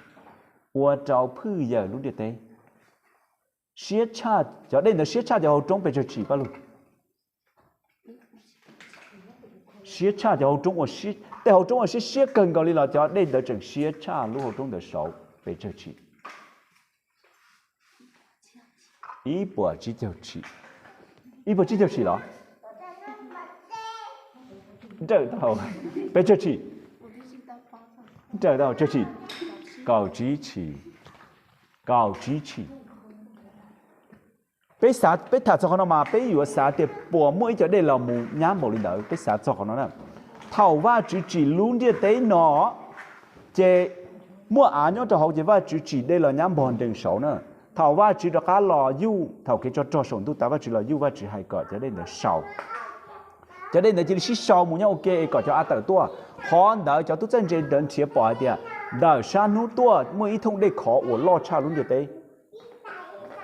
ua rau phwj yaws lub ntiaj teb. Siab tshaj, cov dej ntawd siab tshaj cov hauv roob pes tsawg tshim, pab lug? Siab tshaj cov hauv roob, tej hauv roob uas siab siab kawg nkaus li los cov dej ntawd tseem siab tshaj lub hauv roob ntawd saud pes tsawg tshim? Ib puas tsib caug tshim. Ib puas tsib caug tshim los? Nrawm tau, pes tsawg tshim? Nrawm tau tsawg tshim? Kaum tsib tshim. Kaum tsib tshim. Peb xav, peb tham txog qhov no mas peb yuav xav tias puas muaj ib co dej los mus nyab npaum li ntawd, peb xav txog qhov no na. Thaum Vajtswv tsim lub ntiaj teb no, ces muaj av nyob rau hauv ces Vajtswv tsim dej los nyab npog nrees saud na. Thaum Vajtswv rov qab los yuj, thaum kev tsov rog saum ntuj tas Vajtswv los yuj, Vajtswv hais kom cov dej ntawd sau. Cov dej ntawd cia li sib sau mus nyob ua ke es kom cov av tawm tuaj. Qhov ntawd cov tub txawj ntse ntawd nrhiav pom hais tias ntawm sab hnub tuaj muaj ib thooj dej khov uas loj tshaj lub ntiaj teb.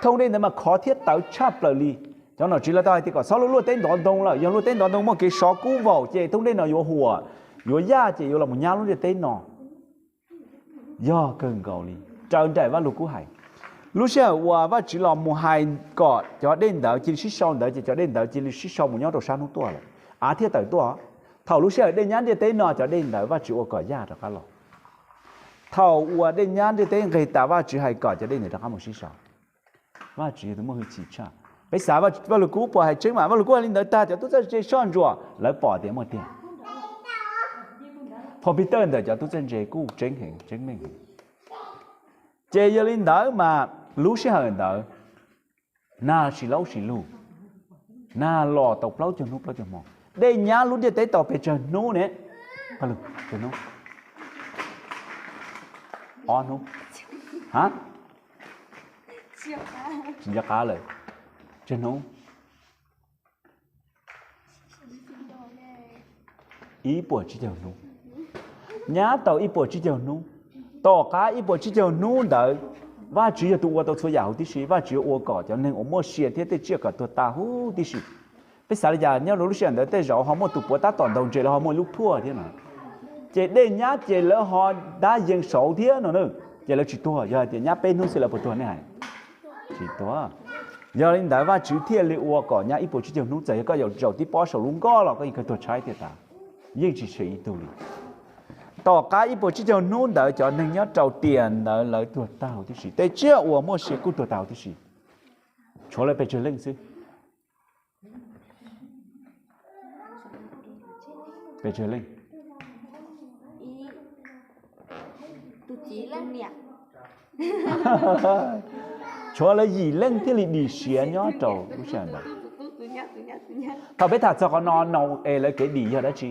Thooj dej ntawd mas khov thiab tawv tshaj plaws li. Cov nom tswv lawv tau hais tias kom txhob luaj teb ntov ntoo lawm, yog luaj teb ntov ntoo muaj kev sov kub vaum ces thooj dej no yuav huam, yuav yaj ces yuav los mus nyab lub ntiaj teb no. Yog kawg nkaus li, raws nraim Vajluskub hais. Lub sij hawm uas Vajtswv los mus hais kom cov dej ntawd cia li sib sau ntawd ces cov dej ntawd cia li sib sau mus nyob rau sab hnub tuaj lawm, av thiaj tawm tuaj. Thaum lub sij hawm dej nyab ntiaj teb no cov dej ntawd Vajtswv ua kom yaj rov qab los. Thaum uas dej nyab ntiaj teb nqes tas Vajtswv hais kom cov dej ntawd rov qab mus sib sau. Vajtswv yog tus muaj hwj chim tshaj. Peb xav Vajluskub puas hais tseeb mas Vajluskub hais li ntawd tag cov tub txawj ntse soj ntsuam lawv pom tias muaj tiag. Phau Pithawj ntawm cov tub txawj ntse kuj tseeb heev tseeb meej heev. Ces yog li ntawd mas lub sij hawm ntawd nag sis laub sis lug, nag los tau plaub caug hnub plaub caug hmo, dej nyab lub ntiaj teb tau pes tsawg hnub ne? Hnub, ob hnub, ha, tsis nco qab lawm, tsawg hnub? Ib puas tsib caug hnub. Nyab tau ib puas tsib caug hnub. Tom qab ib puas tsib caug hnub ntawd, Vajtswv yog tus ua tau txhua yam huv tib si, Vajtswv yuav ua kom cov neeg uas muaj sia thiab tej tsiaj kom tuag tas huv tib si. Peb xav li cas nyob rau lub sij hawm ntawd tej zaum ho muaj tus puav tab tom ntaus ntses los ho muaj lub phuaj thiab no. Ces dej nyab ces lawv ho dab yees saud thiab no na, ces lawv tsis tuag. Yog hais tias nyab peb hnub xwb lawv puas tuag nej hais? Tsis tuag. Yog li ntawd Vajtswv thiaj li ua kom nyab ib puas tsib caug hnub, txawm yog koj yuav zaum tib pob saum lub nkoj los koj yeej kawg tuag tshaib tiag tas, yeej tsis tsheej ib tug li. Tom qab ib puas tsib caug hnub ntawd cov neeg nyob rau tiam ntawd lawv tuag tag huv tib si, tej tsiaj uas muaj sia kuj tuag tag huv tib si, tshuav lawv pes tsawg leej xwb? Pes tsawg leej? Tshuav lawv yim leej thiaj li dim siav nyob rau lub sij hawm ntawd. Thaum peb tham txog qhov no, Nau-es lawv kev dim yog dab tsi?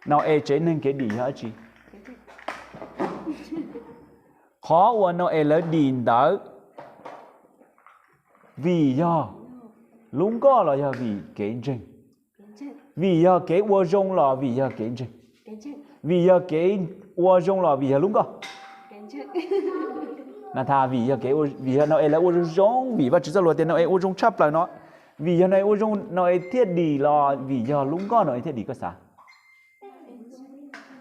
Nau-es tsev neeg kev dim yog dab tsi? Qhov uas Nau-es lawv dim ntawd, vim yog lub nkoj los yog vim kev ntseeg? Vim yog kev ua zoo los vim yog kev ntseeg? Vim yog kev ua zoo los vim yog lub nkoj? Na tha, vim yog kev, vim yog Nau-es lawv ua zoo zoo, vim Vajtswv txoj lus tias Nau-es ua zoo tshaj plaws no. Vim yog Nau-es ua zoo Nau-es thiaj dim los vim yog lub nkoj Nau-es thiaj dim, koj xav?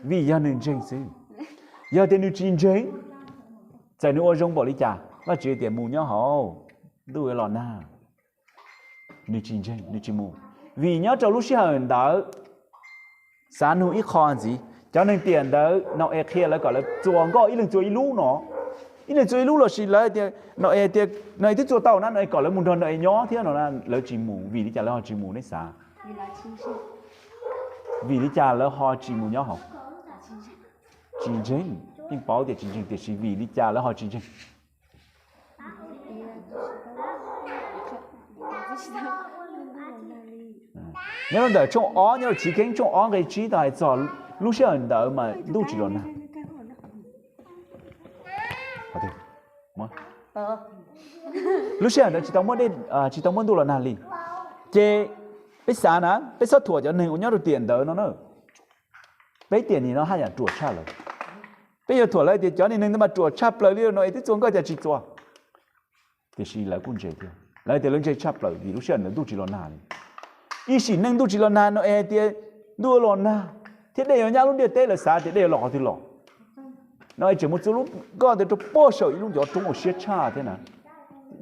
Vim yog nws ntseeg xwb. Yog tias nws tsis ntseeg, txawm nws ua zoo npaum li cas Vajtswv tias mus nyob hauv, ntuj yuav los nag. Nws tsis ntseeg, nws tsis mus. Vim nyob rau lub sij hawm ntawd, xav nug ib qho ntxiv, Cov neeg tiam ntawd Nau-es qhia lawv kom lawv txua nkoj ib leeg txua ib lub no, ib leeg txua ib lub los sis lawv tias, Nau-es tias Nau-es twb txua tau na, Nau-es kom lawv mus nrog Nau-es nyob thiab no na, lawv tsis mus. Vim li cas lawv ho tsis mus? Nej xav, vim li cas lawv ho tsis mus nyob hauv? Tsis ntseeg. Yeej paub tias tsis ntseeg, tiam sis vim li cas lawv ho tsis ntseeg? Nyob rau ntawm tshooj ob, nyob rau Chiv Keeb tshooj ob nqe tsib tau hais txog lub sij hawm ntawd mas ntuj tsis los nag. Lub sij hawm ntawd tsis tau muaj dej, tsis tau muaj ntuj los nag li. Ces peb xav na, peb txhob thuam cov neeg uas nyob rau tiam ntawd no na. Peb tiam nim no haj yam ruam tshaj lawm. Peb yuav thuam lawv tias cov neeg ntawd mas ruam tshaj plaws li, Nau-es twb txua nkoj cas tsis txua. Tiam sis lawv kuj ntse thiab, lawv tias lawv ntse tshaj plaws vim lub sij hawm ntawd ntuj tsis los nag li. Ib sim neej ntuj tsis los nag, Nau-es hais tias ntuj los nag thiab dej yuav nyab lub ntiaj teb, lawv xav tias dej yuav los qhov twg los. Nau-es tseem mus txua lub nkoj ntawd rau puag saum ib lub ncov roob uas siab tshaj thiab na.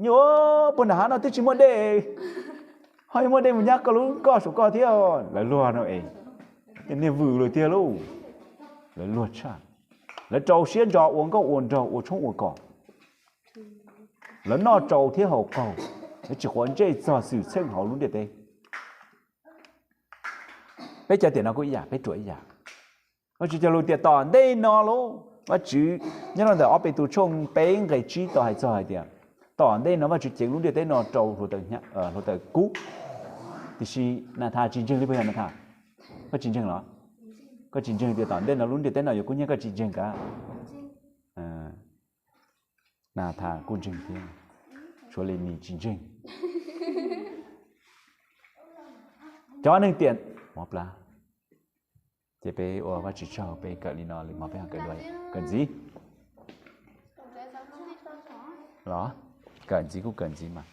Nyuam, puag nram hav no twb tsis muaj dej, ho yuav muaj dej mus nyab koj lub nkoj saum koj thiab. Lawv luag Nau-es, tias niag vwm lawm tiag lauj. Lawv luag tshaj. Lawv rau siab ntso ua nkauj ua nraug ua tshoob ua kos. Lawv noj tsau thiab haus qaug, lawv tsis quav ntsej txog xwm txheej hauv lub ntiaj teb. Peb cov tiam no kuj ib yam, peb ruam ib yam. Vajtswv cog lus tias tom ntej no lauj, Vajtswv nyob rau ntawm ob Petus tshooj peb nqe tsib tau hais txog hais tias tom ntej no Vajtswv ceev lub ntiaj teb no rau hluav taws kub. Tiam sis Nathas tsis ntseeg li puas yog Nathas? Koj tsis ntseeg los? Koj tsis ntseeg tias tom ntej no lub ntiaj teb no yuav kub hnyiab, koj tsis ntseeg kav? Nathas kuj ntseeg thiab, tshuav Lenis tsis ntseeg. Cov neeg tiam, mov plab, ces peb ua Vajtswv tsaug, peb kawm li no, lwm hmo peb ho kawm dua, kawm ntxiv los? Kawm ntxiv kuj kawm ntxiv mas.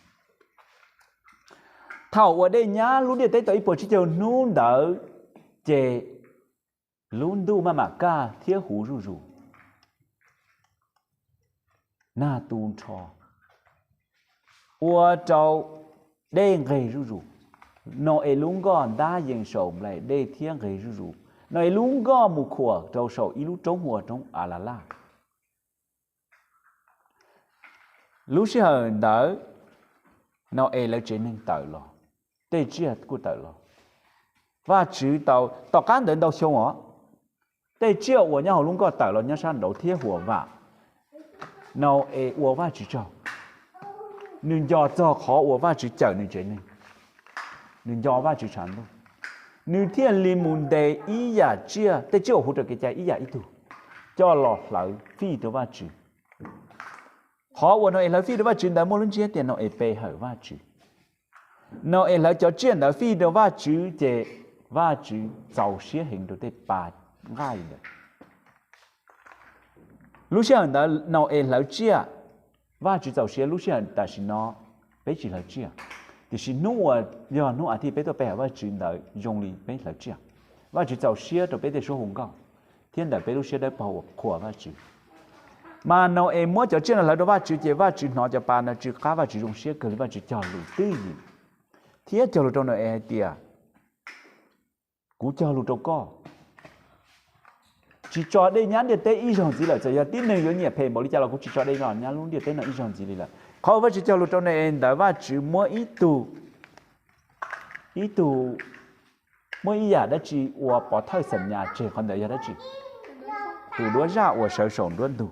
Thaum uas dej nyab lub ntiaj teb tau ib puas tsib caug hnub ntawd, ces lub ntuj maj mam kaj thiab huv zuj zus, nag tu nrho, ua rau dej nqeg zuj zus. Nau-es lub nkoj ntab yees saum nplaim dej thiab nqeg zuj zus. Nau-es lub nkoj mus khuam rau saum ib lub roob hu ua roob Alalaj. Lub sij hawm ntawd Nau-es lawv tsev neeg tawm los, tej tsiaj kuj tawm los. Vajtswv tau, tom qab ntawd ntau xyoo os, tej tsiaj uas nyob hauv lub nkoj tawm los nyob sab nraud thiab huam vam. Nau-es ua Vajtswv tsaug, nws nco txog qhov uas Vajtswv cawm nws tsev neeg, nws nco Vajtswv tshav ntuj, nws thiaj li mus ntes ib yam tsiaj, tej tsiaj uas hu rau kev cai ib yam ib tug, coj los hlawv fij rau Vajtswv. Qhov uas Nau-es hlawv fij rau Vajtswv ntawd muaj lub ntsiab tias Nau-es pe hawm Vajtswv. Nau-es hlawv cov tsiaj ntawd fij rau Vajtswv ces Vajtswv txaus siab heev rau tej pa nqaij ntawd. Lub sij hawm ntawd Nau-es hlawv tsiaj, Vajtswv txaus siab. Lub sij hawm tam sim no peb tsis hlawv tsiaj, tiam sis hnub uas yog hnub as thiv peb tuaj pe hawm Vajtswv ntawd zoo li peb hlawv tsiaj. Vajtswv txaus siab rau peb tej suab hu nkauj thiab ntawm peb lub siab dawb paug uas qhuas Vajtswv. Mas Nau-es muab cov tsiaj no hlawv rau Vajtswv ces Vajtswv hnov cov pa no tsw qab, Vajtswv zoo siab kawg li, Vajtswv cog lus twj ywm thiab cog lus rau Nau-es hais tias, kuv cog lus rau koj, tsis tso dej nyab ntiaj teb ib zaug ntxiv lawm. Txawm yog tib neeg yuav nyiam phem npaum li cas los kuv tsis tso dej los nyab lub ntiaj teb no ib zaug ntxiv li lawm. Qhov uas Vajtswv cog lus rau Nau-es ntawd, Vajtswv muab ib tug, ib tug, muab ib yam dab tsi ua pov thawj xam nyas tseg. Qhov ntawd yog dab tsi? Tus duab zaj uas sawv saum nruab ntug.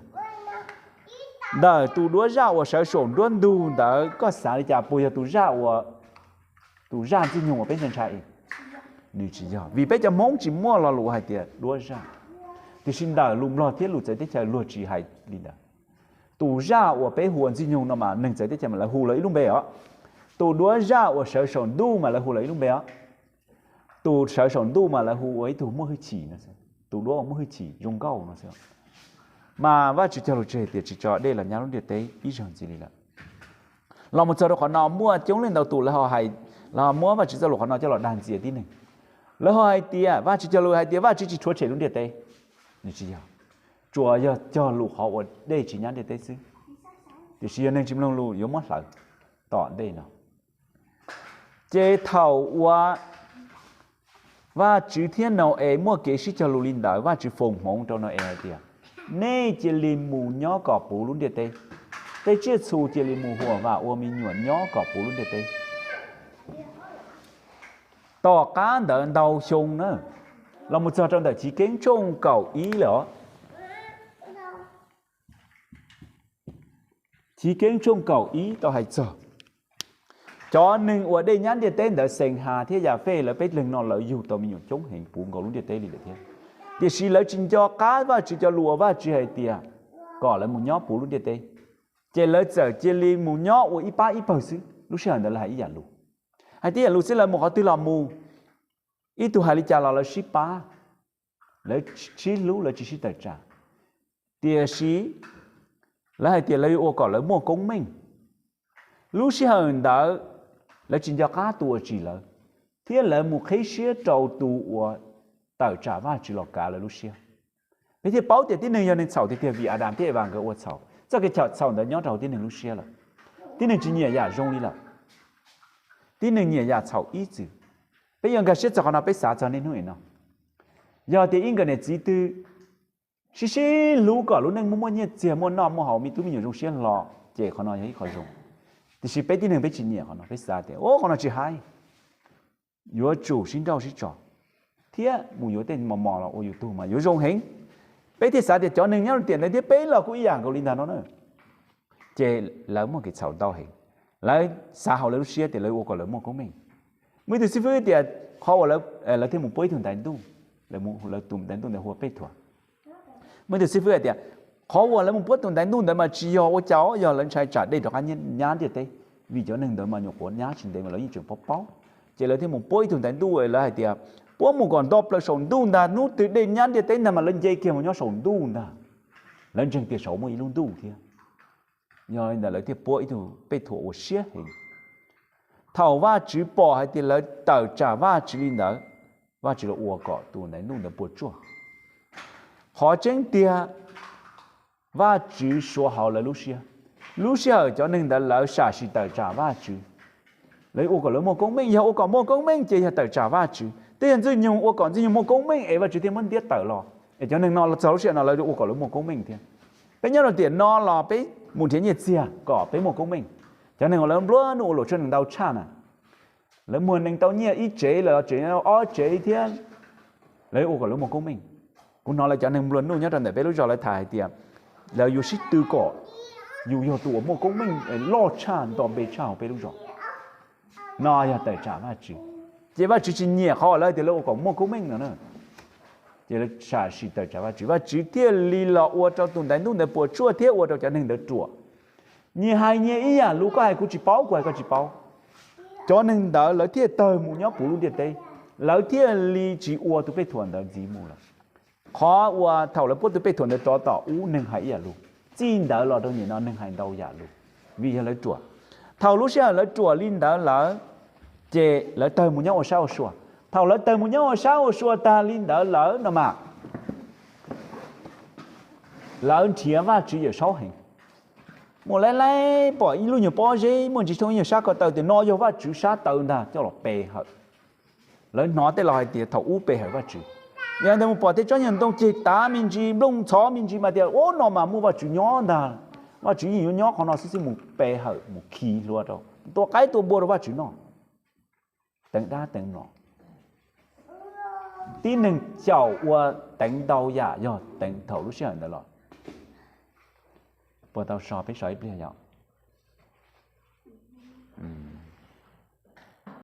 Ntawm tus duab zaj uas sawv saum nruab ntug ntawd, koj xav li cas, puas yog tus zaj uas, tus zaj ntxwg nyoog uas peb ntshai ntshai? Nws tsis yog, vim peb cov Hmoob tsis muaj lo lus hais tias duab zaj. Tiam sis ntawm lus Nplog thiab lus txawv teb chaws luag tsis hais li ntawd. Tus zaj uas peb hu ua ntxwg nyoog no mas neeg txawv teb chaws mas lawv hu lawv ib lub npe os. Tus duab zaj uas sawv saum ntuj mas lawv hu lawv ib lub npe os. Tus sawv saum ntuj mas lawv hu ua ib tug muaj hwj chim no, tus duab uas muaj hwj chim zoo nkauj no xwb. Mas Vajtswv cog lus tseg tias tsis tso dej los nyab lub ntiaj teb ib zaug ntxiv li lawm. Los mus txog rau qhov no muaj coob leej ntau tus lawv ho hais, lawv ho muab Vajtswv txoj lus qhov no coj los dag ntxias tib neeg. Lawv ho hais tias Vajtswv cog lus hais tias Vajtswv tsis rhuav tshem lub ntiaj teb. Nws tsis yog, tsuas yog cog lus qhov uas dej tsis nyab ntiaj teb xwb. Tiam sis yog neeg tsis mloog lus yuav muab hlawv tom ntej no. Ces thaum uas Vajtswv thiab Nau-es muaj kev sib cog lus li ntawd, Vajtswv foom hmoov rau Nau-es hais tias, nej cia li mus nyob kom puv lub ntiaj teb. Tej tsiaj txhu cia li mus huam vam ua me nyuam nyob kom puv lub ntiaj teb. Tom qab ntawd ntau xyoo na, los mus txog rau ntawm Chiv Keeb tshooj kaum ib lawm os. Chiv Keeb tshooj kaum ib tau hais txog cov neeg uas dej nyab ntiaj teb ntawd, Xees Has thiab Yas Fej, lawv peb leeg no lawv yug tau me nyuam coob heev puv nkaus lub ntiaj teb li lawm thiab. Tiam sis lawv tsis nco qab Vajtswv cov lus uas Vajtswv hais tias kom lawv mus nyob puv lub ntiaj teb, ces lawv txawm cia li mus nyob ua ib pab ib pawg xwb. Lub sij hawm ntawd lawv hais ib yam lus, hais tib yam lus xwb, lawv mus qhov twg los mus, ib tug hais li cas los lawv sib pab, lawv sib hlub, lawv tsis sib tawm tsam. Tiam sis lawv hais tias lawv yuav ua kom lawv muaj koob meej. Lub sij hawm ntawd lawv tsis nco qab tus uas tsim lawv, thiab lawv mus qhib siab rau tus uas tawm tsam Vajtswv los kav lawv lub siab. Peb thiaj paub tias tib neeg yog neeg txhaum tiag tiag vim Adas thiab Evas nkawd ua txhaum. Txoj kev txhaum ntawd nyob rau hauv tib neeg lub siab lawm. Tib neeg tsis nyiam yam zoo li lawm, tib neeg nyiam yam txhaum ib txwm. Peb yuav nkag siab txog qhov no, peb xav txog niaj hnub no. Yog tias ib nkawm niam txiv twg sib sib hlub kom lub neej muaj muaj nyiaj txiag, muaj noj muaj haus, me tub me nyuam zoo siab hlo, ces qhov no yog ib qho zoo. Tiam sis peb tib neeg peb tsis nyiam qhov no, peb xav tias, o, qhov no tsis haib, yuav tsum sib nrauj sib tso, thiab mus yuav tej mos mos los ua yus tug mas yuav zoo heev. Peb thiaj xav tias cov neeg nyob rau tiam ntawd thiab peb los kuj ib yam nkaus li ntag no na. Ces lawv muaj kev txhaum ntau heev, lawv xav hauv lawv lub siab tias lawv ua kom lawv muaj koob meej. Muaj ib tug xib fwb tias qhov uas lawv thiaj mus puab ib tug ntaiv ntuj, lawv tus ntaiv ntuj ntawd hu ua Pej Thuam. Muaj ib tug xib fwb hais tias qhov uas lawv mus puab tus ntaiv ntuj ntawd mas tsis yog ua cas, yog lawv ntshai tsam dej rov qab nyab ntiaj teb, vim cov neeg ntawd mas nyuam qhuav nyab tsis ntev mas lawv yeej tseem paub paub. Ces lawv thiaj mus puab ib tug ntaiv ntuj, lawv hais tias puab mus kom nto plaws saum ntuj ntag, hnub twg dej nyab ntiaj teb ntag mas lawv nce kiag mus nyob saum ntuj ntag, lawv ntseeg tias saud muaj ib lub ntuj thiab. Yog li ntawd lawv thiaj puab ib tug Pej Thuam uas siab heev. Thaum Vajtswv pom hais tias lawv tawm tsam Vajtswv li ntawd, Vajtswv los ua kom tus ntaiv ntuj ntawd puas tsuaj. Qhov tseeb tiag, Vajtswv suav hauv lawv lub siab. Lub sij hawm cov neeg ntawd lawv sam sim tawm tsam Vajtswv, lawv ua kom lawv muaj koob meej. Yog ua kom muaj koob meej ces yog tawm tsam Vajtswv. Tej yog Ntxwg Nyoog ua kom Ntxwg Nyoog muaj koob meej es Vajtswv thiaj muab ntiab tawm los, es cov neeg no los txog lub sij hawm no lawv ua kom lawv muaj koob meej thiab. Peb nyob rau tiam no los peb mus nrhiav nyiaj txiag kom peb muaj koob meej. Cov neeg uas lawv nplua nuj ua luam tshuaj neeg ntau tshaj na, lawv muag nees tau nyiaj ib tsev los tsev ob tsev thiab, lawv ua kom lawv muaj koob meej. Kuv hnov lawv cov neeg nplua nuj nyob rau ntawm peb lub zos lawv tham hais tias lawv yuav sib tw kom yus yog tus uas muaj koob meej loj tshaj nto npe tshaj hauv peb lub zos. No yog tawm tsam Vajtswv, ces Vajtswv tsis nyiam qhov uas lawv tias lawv ua kom muaj koob meej no na. Ces lawv sam sim tawm tsam Vajtswv, Vajtswv thiaj li los ua rau tus ntaiv ntuj ntawd puas tsuaj thiab ua rau cov neeg ntawd ruam. Nyias hais nyias ib yam lus, koj hais kuv tsis paub, kuv hais koj tsis paub. Cov neeg ntawd lawv thiaj tawg mus nyob puv lub ntiaj teb, lawv thiaj li tsis ua tus Pej Thuam ntawd ntxiv mus lawm. Qhov uas thaum lawv puab tus Pej Thuam ntawd rov tom ub neeg hais ib yam lus, txij ntawd los rau nim no neeg hais ntau yam lus, vim yog lawv ruam. Thaum lub sij hawm lawv ruam li ntawd lawm, ces lawv tawg mus nyob ua sab ua sua. Thaum lawv tawg mus nyob ua sab ua sua tag li ntawd lawm no mas, lawv nrhiav Vajtswv Yawmsaub heev. Muaj laib laib pom ib lub nyuag pob zeb muaj ntsis thooj ib nyuag sab ko taw tias no yog Vajtswv sab taw ntag coj los pe hawm. Lawv hnov tej laus hais tias thaum ub pe hawm Vajtswv. Yog ntawd mus pom tej tsob nyuag ntoo ceg tav me ntsis, nplooj ntxhov me ntsis mas tias ub no mas muaj Vajtswv nyob ntag, Vajtswv yeej yuav nyob qhov no xwb, xwb mus pe hawm mus khi hlua rau, tua qaib tua npua rau Vajtswv noj, teev dab teev mlom. Tib neeg xyaum ua teev ntau yam yog teev thaum lub sij hawm ntawd los. Puas tau so, peb so ib pliag yom?